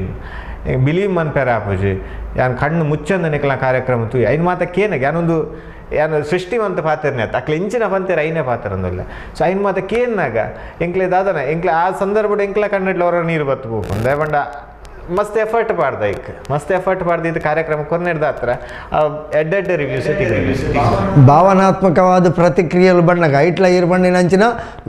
Speaker 3: ಬಿಲೀವ್ ಮನ್ಪೆರ ಆಪುಜಿ ಯಾನ್ ಕಣ್ಣು ಮುಚ್ಚಂದ ನಿಕ್ಲ ಕಾರ್ಯಕ್ರಮ ತೂಯಿ ಐನ್ ಮಾತ ಕೇನಗ ಯಾನೊಂದು ಯಾನು ಸೃಷ್ಟಿ ಮಂತ ಪಾತೆರ್ನೆ ಆತ ಅಕ್ಲೆ ಇಂಚಿನ ಪಂತೇರು ಐನೇ ಪಾತೆರಂದುಲ್ಲ ಸೊ ಐನ್ ಮಾತ ಕೇನ್ನಾಗ ಎಂಕ್ಲೆ ದಾದನ ಎಂಕ್ಲೆ ಆ ಸಂದರ್ಭಡ್ ಎಂಕ್ಲ ಕಣ್ಣಡ್ಲ ಹೊರ ನೀರು ಬತ್ತು ಪೋಪುಂಡು ದಯಪಂಡ ಮಸ್ತ್ ಎಫರ್ಟ್ ಪಾಡ್ದ ಐಕ್ ಮಸ್ತ್ ಎಫರ್ಟ್ ಪಾಡ್ದು ಇದು ಕಾರ್ಯಕ್ರಮ ಕೊರ್ನೆಡ್ದ ಹತ್ರ ಎಡ್ಡೆಡ್ಡೆ ರಿವ್ಯೂಸ್
Speaker 1: ಭಾವನಾತ್ಮಕವಾದ ಪ್ರತಿಕ್ರಿಯೆಲು ಬಣ್ಣಗ ಐಟ್ಲ ಇರ್ ಬಣ್ಣಿನಂಚಿನ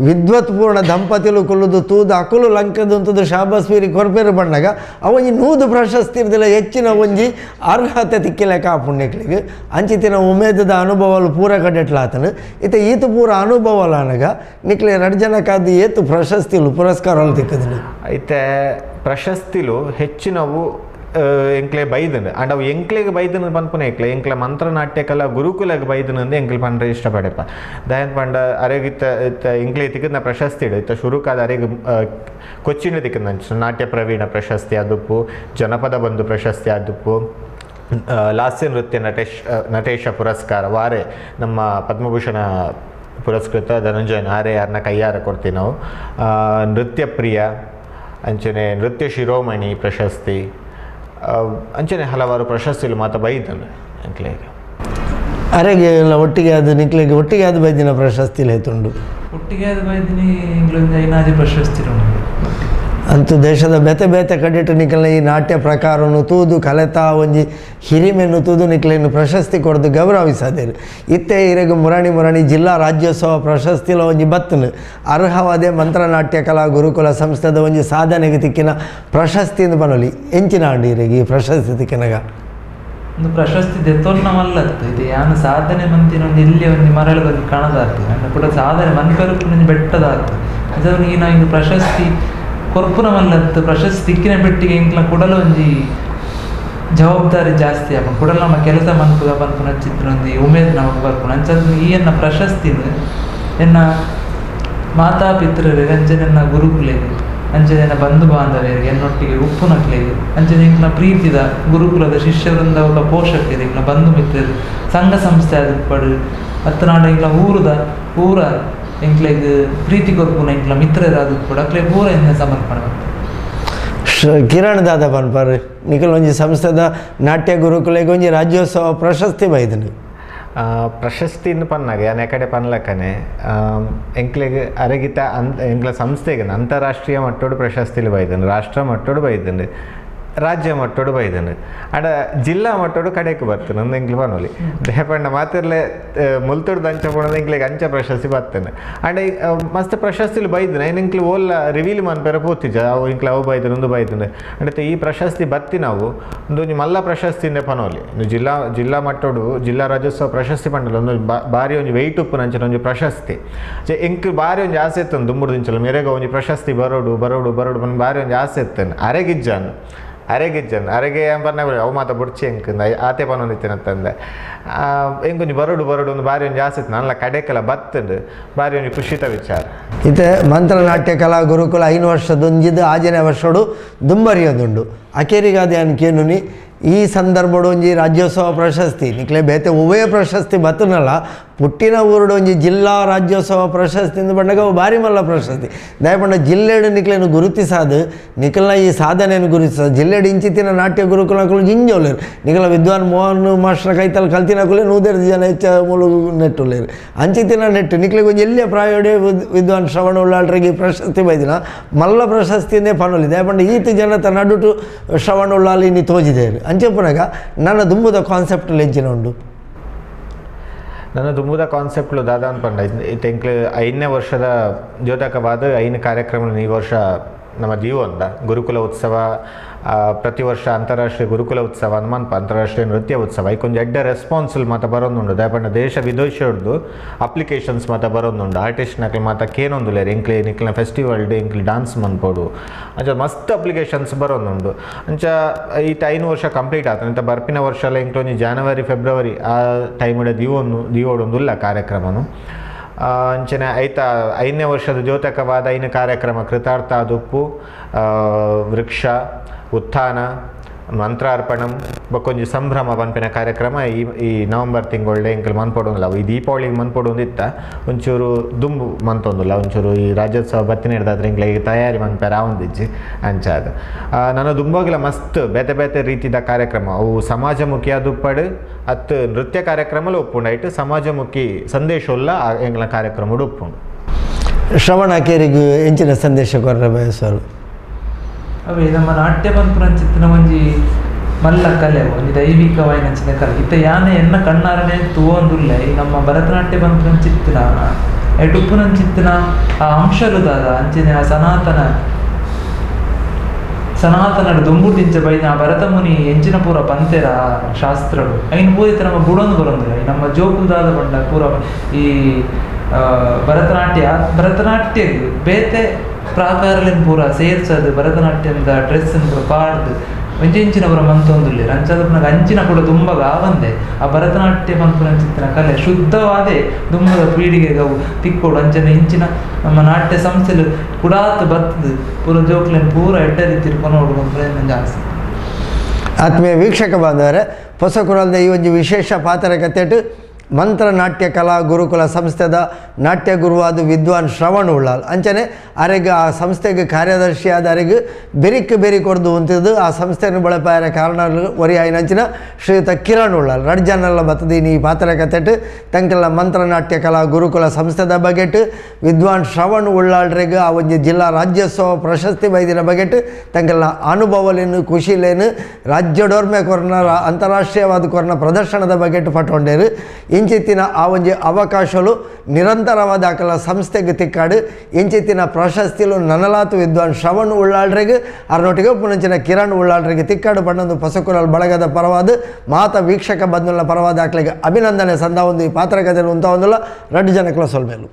Speaker 1: ವಿದ್ವತ್ಪೂರ್ಣ ದಂಪತಿಲು ಕುಲ್ಲುದು ತೂದು ಅಕುಲು ಲಂಕದಂತದ್ದು ಶಾಬಸ್ವೀರಿ ಕೊರ್ಪೇರು ಬಣ್ಣಗ ಅವೊಂಜಿ ನೂದು ಪ್ರಶಸ್ತಿ ಇರ್ದಿಲ್ಲ ಹೆಚ್ಚಿನ ಒಂಜಿ ಅರ್ಹತೆ ತಿಕ್ಕಿಲೆಕ್ಕ ಆ ಪುಣ್ಯಕ್ಲಿಗೆ ಅಂಚಿತಿನ ಉಮೇದದ ಅನುಭವಲು ಪೂರ ಕಡೆಟ್ಲಾತನು ಇತ್ತ ಈತ ಪೂರ ಅನುಭವಲಾನಗ ನಿಕ್ಲೆ ಎರಡು ಜನಕ್ಕಾದ ಏತು ಪ್ರಶಸ್ತಿಲು ಪುರಸ್ಕಾರలు ತಿಕ್ಕದಿಲ್ಲ
Speaker 3: ಐತೆ ಪ್ರಶಸ್ತಿಲು ಹೆಚ್ಚಿನವು ಎಂಕ್ಲೆ ಬೈದನು ಅಂಡ್ ಅವು ಎಂಕ್ಲೆಗೆ ಬೈದನು ಪನ್ಪುನ ಎಂಕ್ಲೆ ಎಂಕ್ಲೆ ಮಂತ್ರನಾಟ್ಯ ಕಲಾ ಗುರುಕುಲಗೆ ಬೈದನು ಅಂದು ಎಂಕ್ಲೆ ಪಂಡ್ರೆ ಇಷ್ಟಪಡೆಪ ದಯನ್ ಪಂಡ ಅರೆಗಿತ್ತ ಇತ್ತ ಎಂಕ್ಲೆ ತಿಕ್ಕದ ಪ್ರಶಸ್ತಿ ಇಡು ಇತ್ತ ಶುರುಕಾದ ಅರೆಗೆ ಕೊಚ್ಚಿನ ತಿಕ್ಕದ ನಾಟ್ಯ ಪ್ರವೀಣ ಪ್ರಶಸ್ತಿ ಅದುಪ್ಪು ಜನಪದ ಬಂಧು ಪ್ರಶಸ್ತಿ ಅದುಪ್ಪು ಲಾಸ್ಯ ನೃತ್ಯ ನಟೇಶ ಪುರಸ್ಕಾರ ವಾರೆ ನಮ್ಮ ಪದ್ಮಭೂಷಣ ಪುರಸ್ಕೃತ ಧನಂಜಯನ್ ಆರೆ ಯಾರನ್ನ ಕೈಯಾರ ಕೊಡ್ತೀವಿ ನಾವು ನೃತ್ಯ ಪ್ರಿಯ ಅಂಚನೆ ನೃತ್ಯ ಶಿರೋಮಣಿ ಪ್ರಶಸ್ತಿ ಅಂಚನೆ ಹಲವಾರು ಪ್ರಶಸ್ತಿಗಳು ಮಾತ ಬೈದನು ಎಂಕ್ಲೆಗೆ
Speaker 1: ಅರೆಗೆ ಎಲ್ಲ ಒಟ್ಟಿಗೆ ಅದು ನಿಕ್ಲೆಗೆ ಒಟ್ಟಿಗೆ ಅದು ಬೈದಿನ ಪ್ರಶಸ್ತಿ ಹೇತುಂಡು
Speaker 2: ಒಟ್ಟಿಗೆ ಅದು ಬೈದಿನಿ ಇಂಗ್ಲೊಂದು ಐನಾಜಿ ಪ್ರಶಸ್ತಿ ಉಂಟು
Speaker 1: ಅಂತೂ ದೇಶದ ಬೇತೆ ಬೇತೆ ಕಡೆಟು ನಿಕಲ್ನ ಈ ನಾಟ್ಯ ಪ್ರಕಾರನು ತೂದು ಕಲೆತಾ ಒಂಜಿ ಹಿರಿಮೆನ್ನು ತೂದು ನಿಕ್ಲೆಯನ್ನು ಪ್ರಶಸ್ತಿ ಕೊಡ್ದು ಗೌರವಿಸದೇರು ಇತ್ತೆ ಇರೆಗ್ ಮುರಾಣಿ ಮುರಾಣಿ ಜಿಲ್ಲಾ ರಾಜ್ಯೋತ್ಸವ ಪ್ರಶಸ್ತಿಲ ಒಂಜಿ ಬತ್ತನು ಅರ್ಹವಾದ ಮಂತ್ರನಾಟ್ಯ ಕಲಾ ಗುರುಕುಲ ಸಂಸ್ಥೆದ ಒಂಜಿ ಸಾಧನೆಗೆ ತಿಕ್ಕಿನ ಪ್ರಶಸ್ತಿ ಬನಲಿ ಎಂಚಿನ ಅಂಡಿ ಇರೆಗ್ ಈ ಪ್ರಶಸ್ತಿ ತಿಕ್ಕಿನಾಗ
Speaker 2: ಒಂದು ಪ್ರಶಸ್ತಿ ದೆತ್ತೊನ್ನ ಮಲ್ಲತ್ತು ಇದು ಯಾನು ಸಾಧನೆ ಮಂತಿನ ಒಂದು ಇಲ್ಲಿ ಒಂದು ಮರಳು ಕಣದಾತು ಅಂಡ ಕೂಡ ಸಾಧನೆ ಮನ್ಪೆರುಪು ಬೆಟ್ಟದಾತು ಅದನ್ನು ಈ ನಾವು ಪ್ರಶಸ್ತಿ ಕೊರ್ಪುನ ಮಲ್ಲತ್ತು ಪ್ರಶಸ್ತಿ ತಿಕ್ಕಿನ ಪೆಟ್ಟಿಗೆ ಇಂಕ್ಲ ಕುಡಲ ಒಂಜಿ ಜವಾಬ್ದಾರಿ ಜಾಸ್ತಿ ಆಪುಂಡು ಕುಡಲ ನಮ್ಮ ಕೆಲಸ ಮನ್ಪುಗ ಪನ್ಪುನ ಚಿತ್ರ ಒಂಜಿ ಉಮೇದ್ ನಮಕ್ ಬರ್ಪುಂಡು ಅಂಚ ಈ ಎನ್ನ ಪ್ರಶಸ್ತಿನ ಎನ್ನ ಮಾತಾ ಪಿತೃರಿಗೆ ಅಂಚನೆ ಗುರುಕುಲೆಗ್ ಅಂಚನೆ ಬಂಧು ಬಾಂಧವರಿಗೆ ಎನ್ನೊಟ್ಟಿಗೆ ಉಪ್ಪುನಕ್ಲೆಗ್ ಅಂಚನೆ ಇಂಕ್ಲ ಪ್ರೀತಿದ ಗುರುಕುಲದ ಶಿಷ್ಯವೃಂದ ఒక ಪೋಷಕರು ಇಂಕ್ಲ ಬಂಧು ಮಿತ್ರರು ಸಂಘ ಸಂಸ್ಥೆ ಆದಿಪ್ಪಡು ಅತ್ತನಾಡ ಇಂಕ್ಲ ಊರುದ ಊರ ಎಂಕ್ಲೆಗ್ ಪ್ರೀತಿ ಕೊರ್ಪುನ ಎಂಕ್ಲ ಮಿತ್ರರಾದ ಅಕ್ಲೆ ಪೂರ ಎನ್ನ ಸಮರ್ಪಣೆ
Speaker 1: ಕಿರಣ್ ದಾದ ಪನ್ಪರ್ ನಿಖಲ್ ಒಂಜಿ ಸಂಸ್ಥೆದ ನಾಟ್ಯ ಗುರುಕುಲೆಗ್ ಒಂಜಿ ರಾಜ್ಯೋತ್ಸವ ಪ್ರಶಸ್ತಿ ಬೈದನು
Speaker 3: ಪ್ರಶಸ್ತಿನ ಪನ್ನಾಗ ಯಾನ್ ಕಡೆ ಪನ್ಲಕ್ಕನೆ ಎಂಕ್ಲೆಗ್ ಅರಗಿತ ಎಂಕ್ಲ ಸಂಸ್ಥೆಗೆ ಅಂತಾರಾಷ್ಟ್ರೀಯ ಮಟ್ಟೋಡು ಪ್ರಶಸ್ತಿಲು ಬೈದನು ರಾಷ್ಟ್ರ ಮಟ್ಟೋಡು ಬೈದನು ರಾಜ್ಯ ಮಟ್ಟೋಡು ಬೈದನು ಆಡ ಜಿಲ್ಲಾ ಮಟ್ಟೋಡು ಕಡೆಕ್ ಬರ್ತೇನೆ ಒಂದು ಎಂಕ್ಲು ಪನೋಲಿ ದೇಪಂಡ ಮಾತಿರ್ಲೆ ಮುಲ್ತುಡ್ದು ಅಂಚ ಪೋಣದ ಎಂಕ್ಲೆಗ್ ಅಂಚ ಪ್ರಶಸ್ತಿ ಬರ್ತೇನೆ ಆಂಡ ಮಸ್ತ್ ಪ್ರಶಸ್ತಿಲು ಬೈದನ ಐನ್ ಎಂಕ್ಲು ಓಲ್ಲ ರಿವೀಲ್ ಮನ್ಪೆರ ಪೋತಿಜ ಅವು ಎಂಕ್ಲು ಅವು ಬೈದನು ಒಂದು ಬೈದನು ಅಂಡ ಈ ಪ್ರಶಸ್ತಿ ಬತ್ತಿ ನಾವು ಒಂದೊಂಜಿ ಮಲ್ಲ ಪ್ರಶಸ್ತಿಂದೆ ಪನೋಲಿ ಜಿಲ್ಲಾ ಜಿಲ್ಲಾ ಮಟ್ಟೋಡು ಜಿಲ್ಲಾ ರಾಜ್ಯೋತ್ಸವ ಪ್ರಶಸ್ತಿ ಪಂಡಲ ಒಂದು ಬಾರಿ ಒಂಜಿ ವೆಯ್ಟ್ ಉಪ್ಪುನ ಅಂಚಿನ ಒಂಜಿ ಪ್ರಶಸ್ತಿ ಎಂಕ್ ಬಾರಿ ಒಂಜಿ ಆಸೆ ಇತ್ತು ದುಂಬುಡು ದಿಂಚಲ ಮೇರೆಗ ಒಂಜಿ ಪ್ರಶಸ್ತಿ ಬರೋಡು ಬರೋಡು ಬರೋಡು ಬಂದು ಬಾರಿ ಒಂಜಿ ಆಸೆ ಇತ್ತೇನೆ ಅರೆಗಿಜ್ಜಾನು ಅರೆಗಿಜ್ಜನ್ ಅರೆಗೆ ಪನ್ನ ಅವು ಮಾತ ಬುಡ್ಚಿ ಎಂಕ್ ಆತೆ ಪನೊಂದಿತ್ತೇನಂತಂದೆ ಎಂಕೊಂಜಿ ಬರೋಡು ಬರೋಡು ಒಂದು ಬಾರಿ ಒಂಜಿ ಆಸೆ ಇತ್ತು ನನ್ನ ಕಡೆಕೆಲ್ಲ ಬತ್ತಂಡು ಬಾರಿ ಒಂಜಿ ಖುಷಿತ ವಿಚಾರ.
Speaker 1: ಇತ್ತೆ ಮಂತ್ರನಾಟ್ಯ ಕಲಾ ಗುರುಕುಲ 5 ವರ್ಷದೊಂಜಿದ್ದು 6ನೇ ವರ್ಷಡು ದುಂಬರಿಯದುಂಡು ಅಕೇರಿಗಾದೆ ಅನ್ಕೇನುನಿ ಈ ಸಂದರ್ಭಡು ಒಂಜಿ ರಾಜ್ಯೋತ್ಸವ ಪ್ರಶಸ್ತಿ ನಿಕ್ಲೆ ಬೇತೆ ಒವ್ವೇ ಪ್ರಶಸ್ತಿ ಬತ್ತನಲ್ಲ ಪುಟ್ಟಿನ ಊರುಡು ಒಂಜಿ ಜಿಲ್ಲಾ ರಾಜ್ಯೋತ್ಸವ ಪ್ರಶಸ್ತಿ ಇಂದು ಬಂಡಾಗ ಅವು ಭಾರಿ ಮಲ್ಲ ಪ್ರಶಸ್ತಿ ದಯಪಂಡ ಜಿಲ್ಲೆಡು ನಿಕ್ಲೇನು ಗುರುತಿಸಾದು ನಿಖಲ್ನ ಈ ಸಾಧನೆಯನ್ನು ಗುರುತಿಸಾದು ಜಿಲ್ಲೆಡು ಇಂಚಿತ್ತಿನ ನಾಟ್ಯ ಗುರುಕುಲಕುಲು ಜಿಂಜೋಲೇರು ನಿಖಲ ವಿದ್ವಾನ್ ಮೋಹನ್ ಮಾಸ್ಟರ್ ಕೈತಲ್ ಕಲ್ತಿನಕುಲೆ 100 ಜನ ಹೆಚ್ಚ ಮೂಲು ನೆಟ್ಟುಲೇರು ಅಂಚಿತ್ತಿನ ನೆಟ್ಟು ನಿಕ್ಲೆಗೆ ಒಂಜಿ ಎಲ್ಲಿಯ ಪ್ರಾಯೋಡೆ ವಿದ್ವಾನ್ ಶ್ರವಣ ಉಳ್ಳಾಳ್ರಿಗೆ ಈ ಪ್ರಶಸ್ತಿ ಬೈದಿನ ಮಲ್ಲ ಪ್ರಶಸ್ತಿಯನ್ನೇ ಪನೊಲಿ ದಯಪಂಡ ಈತ ಜನತ ನಡುಟು ಶ್ರವಣ ಉಳ್ಳಾಲ್ ಇನ್ನಿ ತೋಜಿದೇರು ಅಂಚೆಪುನಗ ನನ್ನ ದುಂಬುದ ಕಾನ್ಸೆಪ್ಟ್ ಲೆಂಚಿನ ಉಂಡು.
Speaker 3: ನನ್ನ ದುಂಬುದ ಕಾನ್ಸೆಪ್ಟ್ಲು ದಾದಾ ಅನ್ಪಂಡ ಎಂಕ್ಲು 5ನೇ ವರ್ಷದ ದ್ಯೋತಕವಾದ 5 ಕಾರ್ಯಕ್ರಮ ಈ ವರ್ಷ ನಮ್ಮ ದೀವೊಂದ ಗುರುಕುಲ ಉತ್ಸವ ಪ್ರತಿ ವರ್ಷ ಅಂತಾರಾಷ್ಟ್ರೀಯ ಗುರುಕುಲ ಉತ್ಸವ ಹನುಮನ್ಪ ಅಂತಾರಾಷ್ಟ್ರೀಯ ನೃತ್ಯ ಉತ್ಸವ ಐಕೊಂಜಿ ಎಡ್ಡ ರೆಸ್ಪಾನ್ಸಿಲ್ ಮಾತ ಬರೋದುಂಡು ದಯಪಂಡ ದೇಶ ವಿದೇಶಡ್ದು ಅಪ್ಲಿಕೇಶನ್ಸ್ ಮಾತ ಬರೋದುಂಡು ಆರ್ಟಿಸ್ಟ್ ನಕಲ್ ಮಾತ ಕೇನೊಂದುಲೇರು ಎಂಕ್ಲೆ ನಿಕ್ಲಿನ ಫೆಸ್ಟಿವಲ್ ಡೇ ಎಂಕ್ಲಿ ಡಾನ್ಸ್ ಮನ್ಪೋಡು ಅಂಚ ಮಸ್ತ್ ಅಪ್ಲಿಕೇಶನ್ಸ್ ಬರೋದುಂಡು ಅಂಚ ಈತ 5 ವರ್ಷ ಕಂಪ್ಲೀಟ್ ಆತ ಇಂಥ ಬರ್ಪಿನ ವರ್ಷ ಎಲ್ಲ ಎಂಕ್ಲೊಂಜಿ ಜಾನವರಿ ಫೆಬ್ರವರಿ ಆ ಟೈಮ್ ದೀವೊಂದು ದೀವೋಡೊಂದುಲ್ಲ ಕಾರ್ಯಕ್ರಮನು ಅಂಚನೆ ಐತ 5ನೇ ವರ್ಷದ ದ್ಯೋತಕವಾದ 5 ಕಾರ್ಯಕ್ರಮ ಕೃತಾರ್ಥ ದುಪ್ಪು ವೃಕ್ಷ ಉತ್ಥಾನ ಮಂತ್ರಾರ್ಪಣಂ ಬಕ್ಕೊಂಜಿ ಸಂಭ್ರಮ ಪನ್ಪಿನ ಕಾರ್ಯಕ್ರಮ ಈ ಈ ನವಂಬರ್ ತಿಂಗಳೇ ಎಂಕಲ್ ಮನ್ಪೊಡೊಂದಿಲ್ಲ ಈ ದೀಪಾವಳಿಗೆ ಮನ್ಪೊಡೊಂದಿತ್ತ ಒಂಚೂರು ದುಂಬು ಮಂತೊಂದಿಲ್ಲ ಒಂಚೂರು ಈ ರಾಜ್ಯೋತ್ಸವ ಬತ್ತಿನ ಹಿಡ್ದಾದ್ರೆ ಎಂಕ್ಲೆಗ್ ತಯಾರಿ ಮನ್ಪೆರ ಆವೊಂದಿಜ್ಜಿ ಅಂಚಾದ ನಾನು ದುಂಬೋಗಿಲ ಮಸ್ತ್ ಬೇತೆ ಬೇತೆ ರೀತಿದ ಕಾರ್ಯಕ್ರಮ ಅವು ಸಮಾಜಮುಖಿ ದುಪ್ಪಡು ಅತ್ತು ನೃತ್ಯ ಕಾರ್ಯಕ್ರಮಲು ಒಪ್ಪುಂಡು ಐಟ್ ಸಮಾಜಮುಖಿ ಸಂದೇಶ ಉಲ್ಲ ಎಂಕ್ಲ ಕಾರ್ಯಕ್ರಮ ಉಪ್ಪುಂಡು.
Speaker 1: ಶ್ರವಣ ಕೇರಿಗೆ ಎಂಚಿನ ಸಂದೇಶ ಕೊರ್ರೆ ಬಯಸೋರು?
Speaker 2: ಅವೇ ನಮ್ಮ ನಾಟ್ಯ ಪನ್ಪುನಂಚಿತ್ತಿನ ಒಂಜಿ ಮಲ್ಲ ಕಲೆ ಒಂಜಿ ದೈವಿಕವಾಯಿನಂಚಿನ ಕಲೆ ಇತ್ತ ಯಾನೆ ಎನ್ನ ಕಣ್ಣಾರನೆ ತೂವೊಂದುಲ್ಲ ಈ ನಮ್ಮ ಭರತನಾಟ್ಯ ಪನ್ಪುನಂಚಿತ್ತಿನ ಎಡುಪ್ಪುನಂಚಿತ್ತಿನ ಆ ಅಂಶಲು ದಾದ ಅಂಚಿನ ಆ ಸನಾತನ ಸನಾತನಡು ದುಂಬುದಿಂಚ ಬೈದ ಆ ಭರತ ಮುನಿ ಎಂಚಿನ ಪೂರ ಪಂತೆರ ಶಾಸ್ತ್ರಡು ಐನ್ ಪೂರಿತ ನಮ್ಮ ಬುಡೊಂದು ಬರೊಂದಿಲ್ಲ ಈ ನಮ್ಮ ಜೋಕುಲ್ದಾದ ಬಂಡ ಪೂರ ಈ ಭರತನಾಟ್ಯ ಭರತನಾಟ್ಯ ಬೇತೆ ಪ್ರಾಕಾರಲಿನ ಪೂರ ಸೇರ್ಸದು ಭರತನಾಟ್ಯದ ಡ್ರೆಸ್ ಪೂರ ಪಾಡ್ದು ಒಂಜೆಂಚಿನ ಪೂರ ಮಂತೊಂದುಲ್ಲೇರು ಅಂಚಾದ ಪುನಗ ಅಂಚಿನ ಕೂಡ ತುಂಬ ಗಾವಂದೆ ಆ ಭರತನಾಟ್ಯ ಪನ್ಪುನಂಚಿತ್ತಿನ ಕಲೆ ಶುದ್ಧವಾದೆ ದುಂಬದ ಪೀಳಿಗೆಗೆ ಅವು ತಿಕ್ಕೋಡು ಅಂಚನೆ ಇಂಚಿನ ನಮ್ಮ ನಾಟ್ಯ ಸಂಸ್ಥೆಲು ಕುಡಾತ್ ಬತ್ತದು ಪೂರ ಜೋಕ್ಲೆನ್ ಪೂರ ಎಡ್ಡ ರೀತಿ ಕೊನೋಡು ಪನ್ಪುನ ಜಾಸ್ತಿ.
Speaker 1: ಆತ್ಮೀಯ ವೀಕ್ಷಕ ಬಾಂಧವರೇ, ಹೊಸಕುರಲ್ದ ಈ ಒಂದು ವಿಶೇಷ ಪಾತ್ರ ಕಥೆಟು ಮಂತ್ರನಾಟ್ಯ ಕಲಾ ಗುರುಕುಲ ಸಂಸ್ಥೆದ ನಾಟ್ಯ ಗುರುವಾದ ವಿದ್ವಾನ್ ಶ್ರವಣ್ ಉಳ್ಳಾಲ್ ಅಂಚನೆ ಅರೆಗೆ ಆ ಸಂಸ್ಥೆಗೆ ಕಾರ್ಯದರ್ಶಿಯಾದ ಅರೆಗೆ ಬೆರಿಕ್ ಬೆರಿ ಕೊಡ್ದು ಉಂತಿದ್ದು ಆ ಸಂಸ್ಥೆಯನ್ನು ಬಳಪಾಯರ ಕಾರಣ ಒರಿಯಾಯಿನಂಚಿನ ಶ್ರೀಯುತ ಕಿರಣ್ ಉಳ್ಳಾಲ್ ರಡ್ಜನೆಲ್ಲ ಬತ್ತದೀನಿ ಈ ಪಾತ್ರ ಕಥೆಟು ತಂಕೆಲ್ಲ ಮಂತ್ರನಾಟ್ಯ ಕಲಾ ಗುರುಕುಲ ಸಂಸ್ಥೆದ ಬಗೆಟ್ ವಿದ್ವಾನ್ ಶ್ರವಣ್ ಉಳ್ಳಾಳ್ರಿಗೆ ಆ ಒಂದು ಜಿಲ್ಲಾ ರಾಜ್ಯೋತ್ಸವ ಪ್ರಶಸ್ತಿ ಬೈದಿನ ಬಗೆಟ್ ತಂಕೆಲ್ಲ ಅನುಭವಲೇನು ಖುಷಿಲೇನು ರಾಜ್ಯಡೋರ್ಮೆ ಕೊರ್ನ ಅಂತಾರಾಷ್ಟ್ರೀಯವಾದ ಕೊರ್ನ ಪ್ರದರ್ಶನದ ಬಗೆಟ್ ಪಟ್ಟೊಂಡೇರು. ಇಂಚಿತ್ತಿನ ಆ ಒಂಜಿ ಅವಕಾಶಲು ನಿರಂತರವಾದ ಆಕಲ ಸಂಸ್ಥೆಗೆ ತಿಕ್ಕಾಡು ಇಂಚಿತ್ತಿನ ಪ್ರಶಸ್ತಿಲು ನನಲಾತು ವಿದ್ವಾನ್ ಶ್ರವಣ್ ಉಳ್ಳಾಳ್ರಿಗೆ ಅರ್ನೊಟ್ಟಿಗೆ ಪುನಂಚಿನ ಕಿರಣ್ ಉಳ್ಳಾಳ್ರಿಗೆ ತಿಕ್ಕಾಡು ಪಣ್ಣೊಂದು ಪಸಕುಲಲ್ ಬಳಗದ ಪರವಾದ ಮಾತ ವೀಕ್ಷಕ ಬಂಧುಲ ಪರವಾದ ಆಕಲಿಗೆ ಅಭಿನಂದನೆ ಸಂದ ಒಂದು ಈ ಪಾತ್ರಕಥೆಯಲ್ಲಿ ಉಂತ ಒಂದುಲ್ಲ ರಡ್ಡು ಜನಕ್ಲ ಸೊಲ್ಮೇಲು.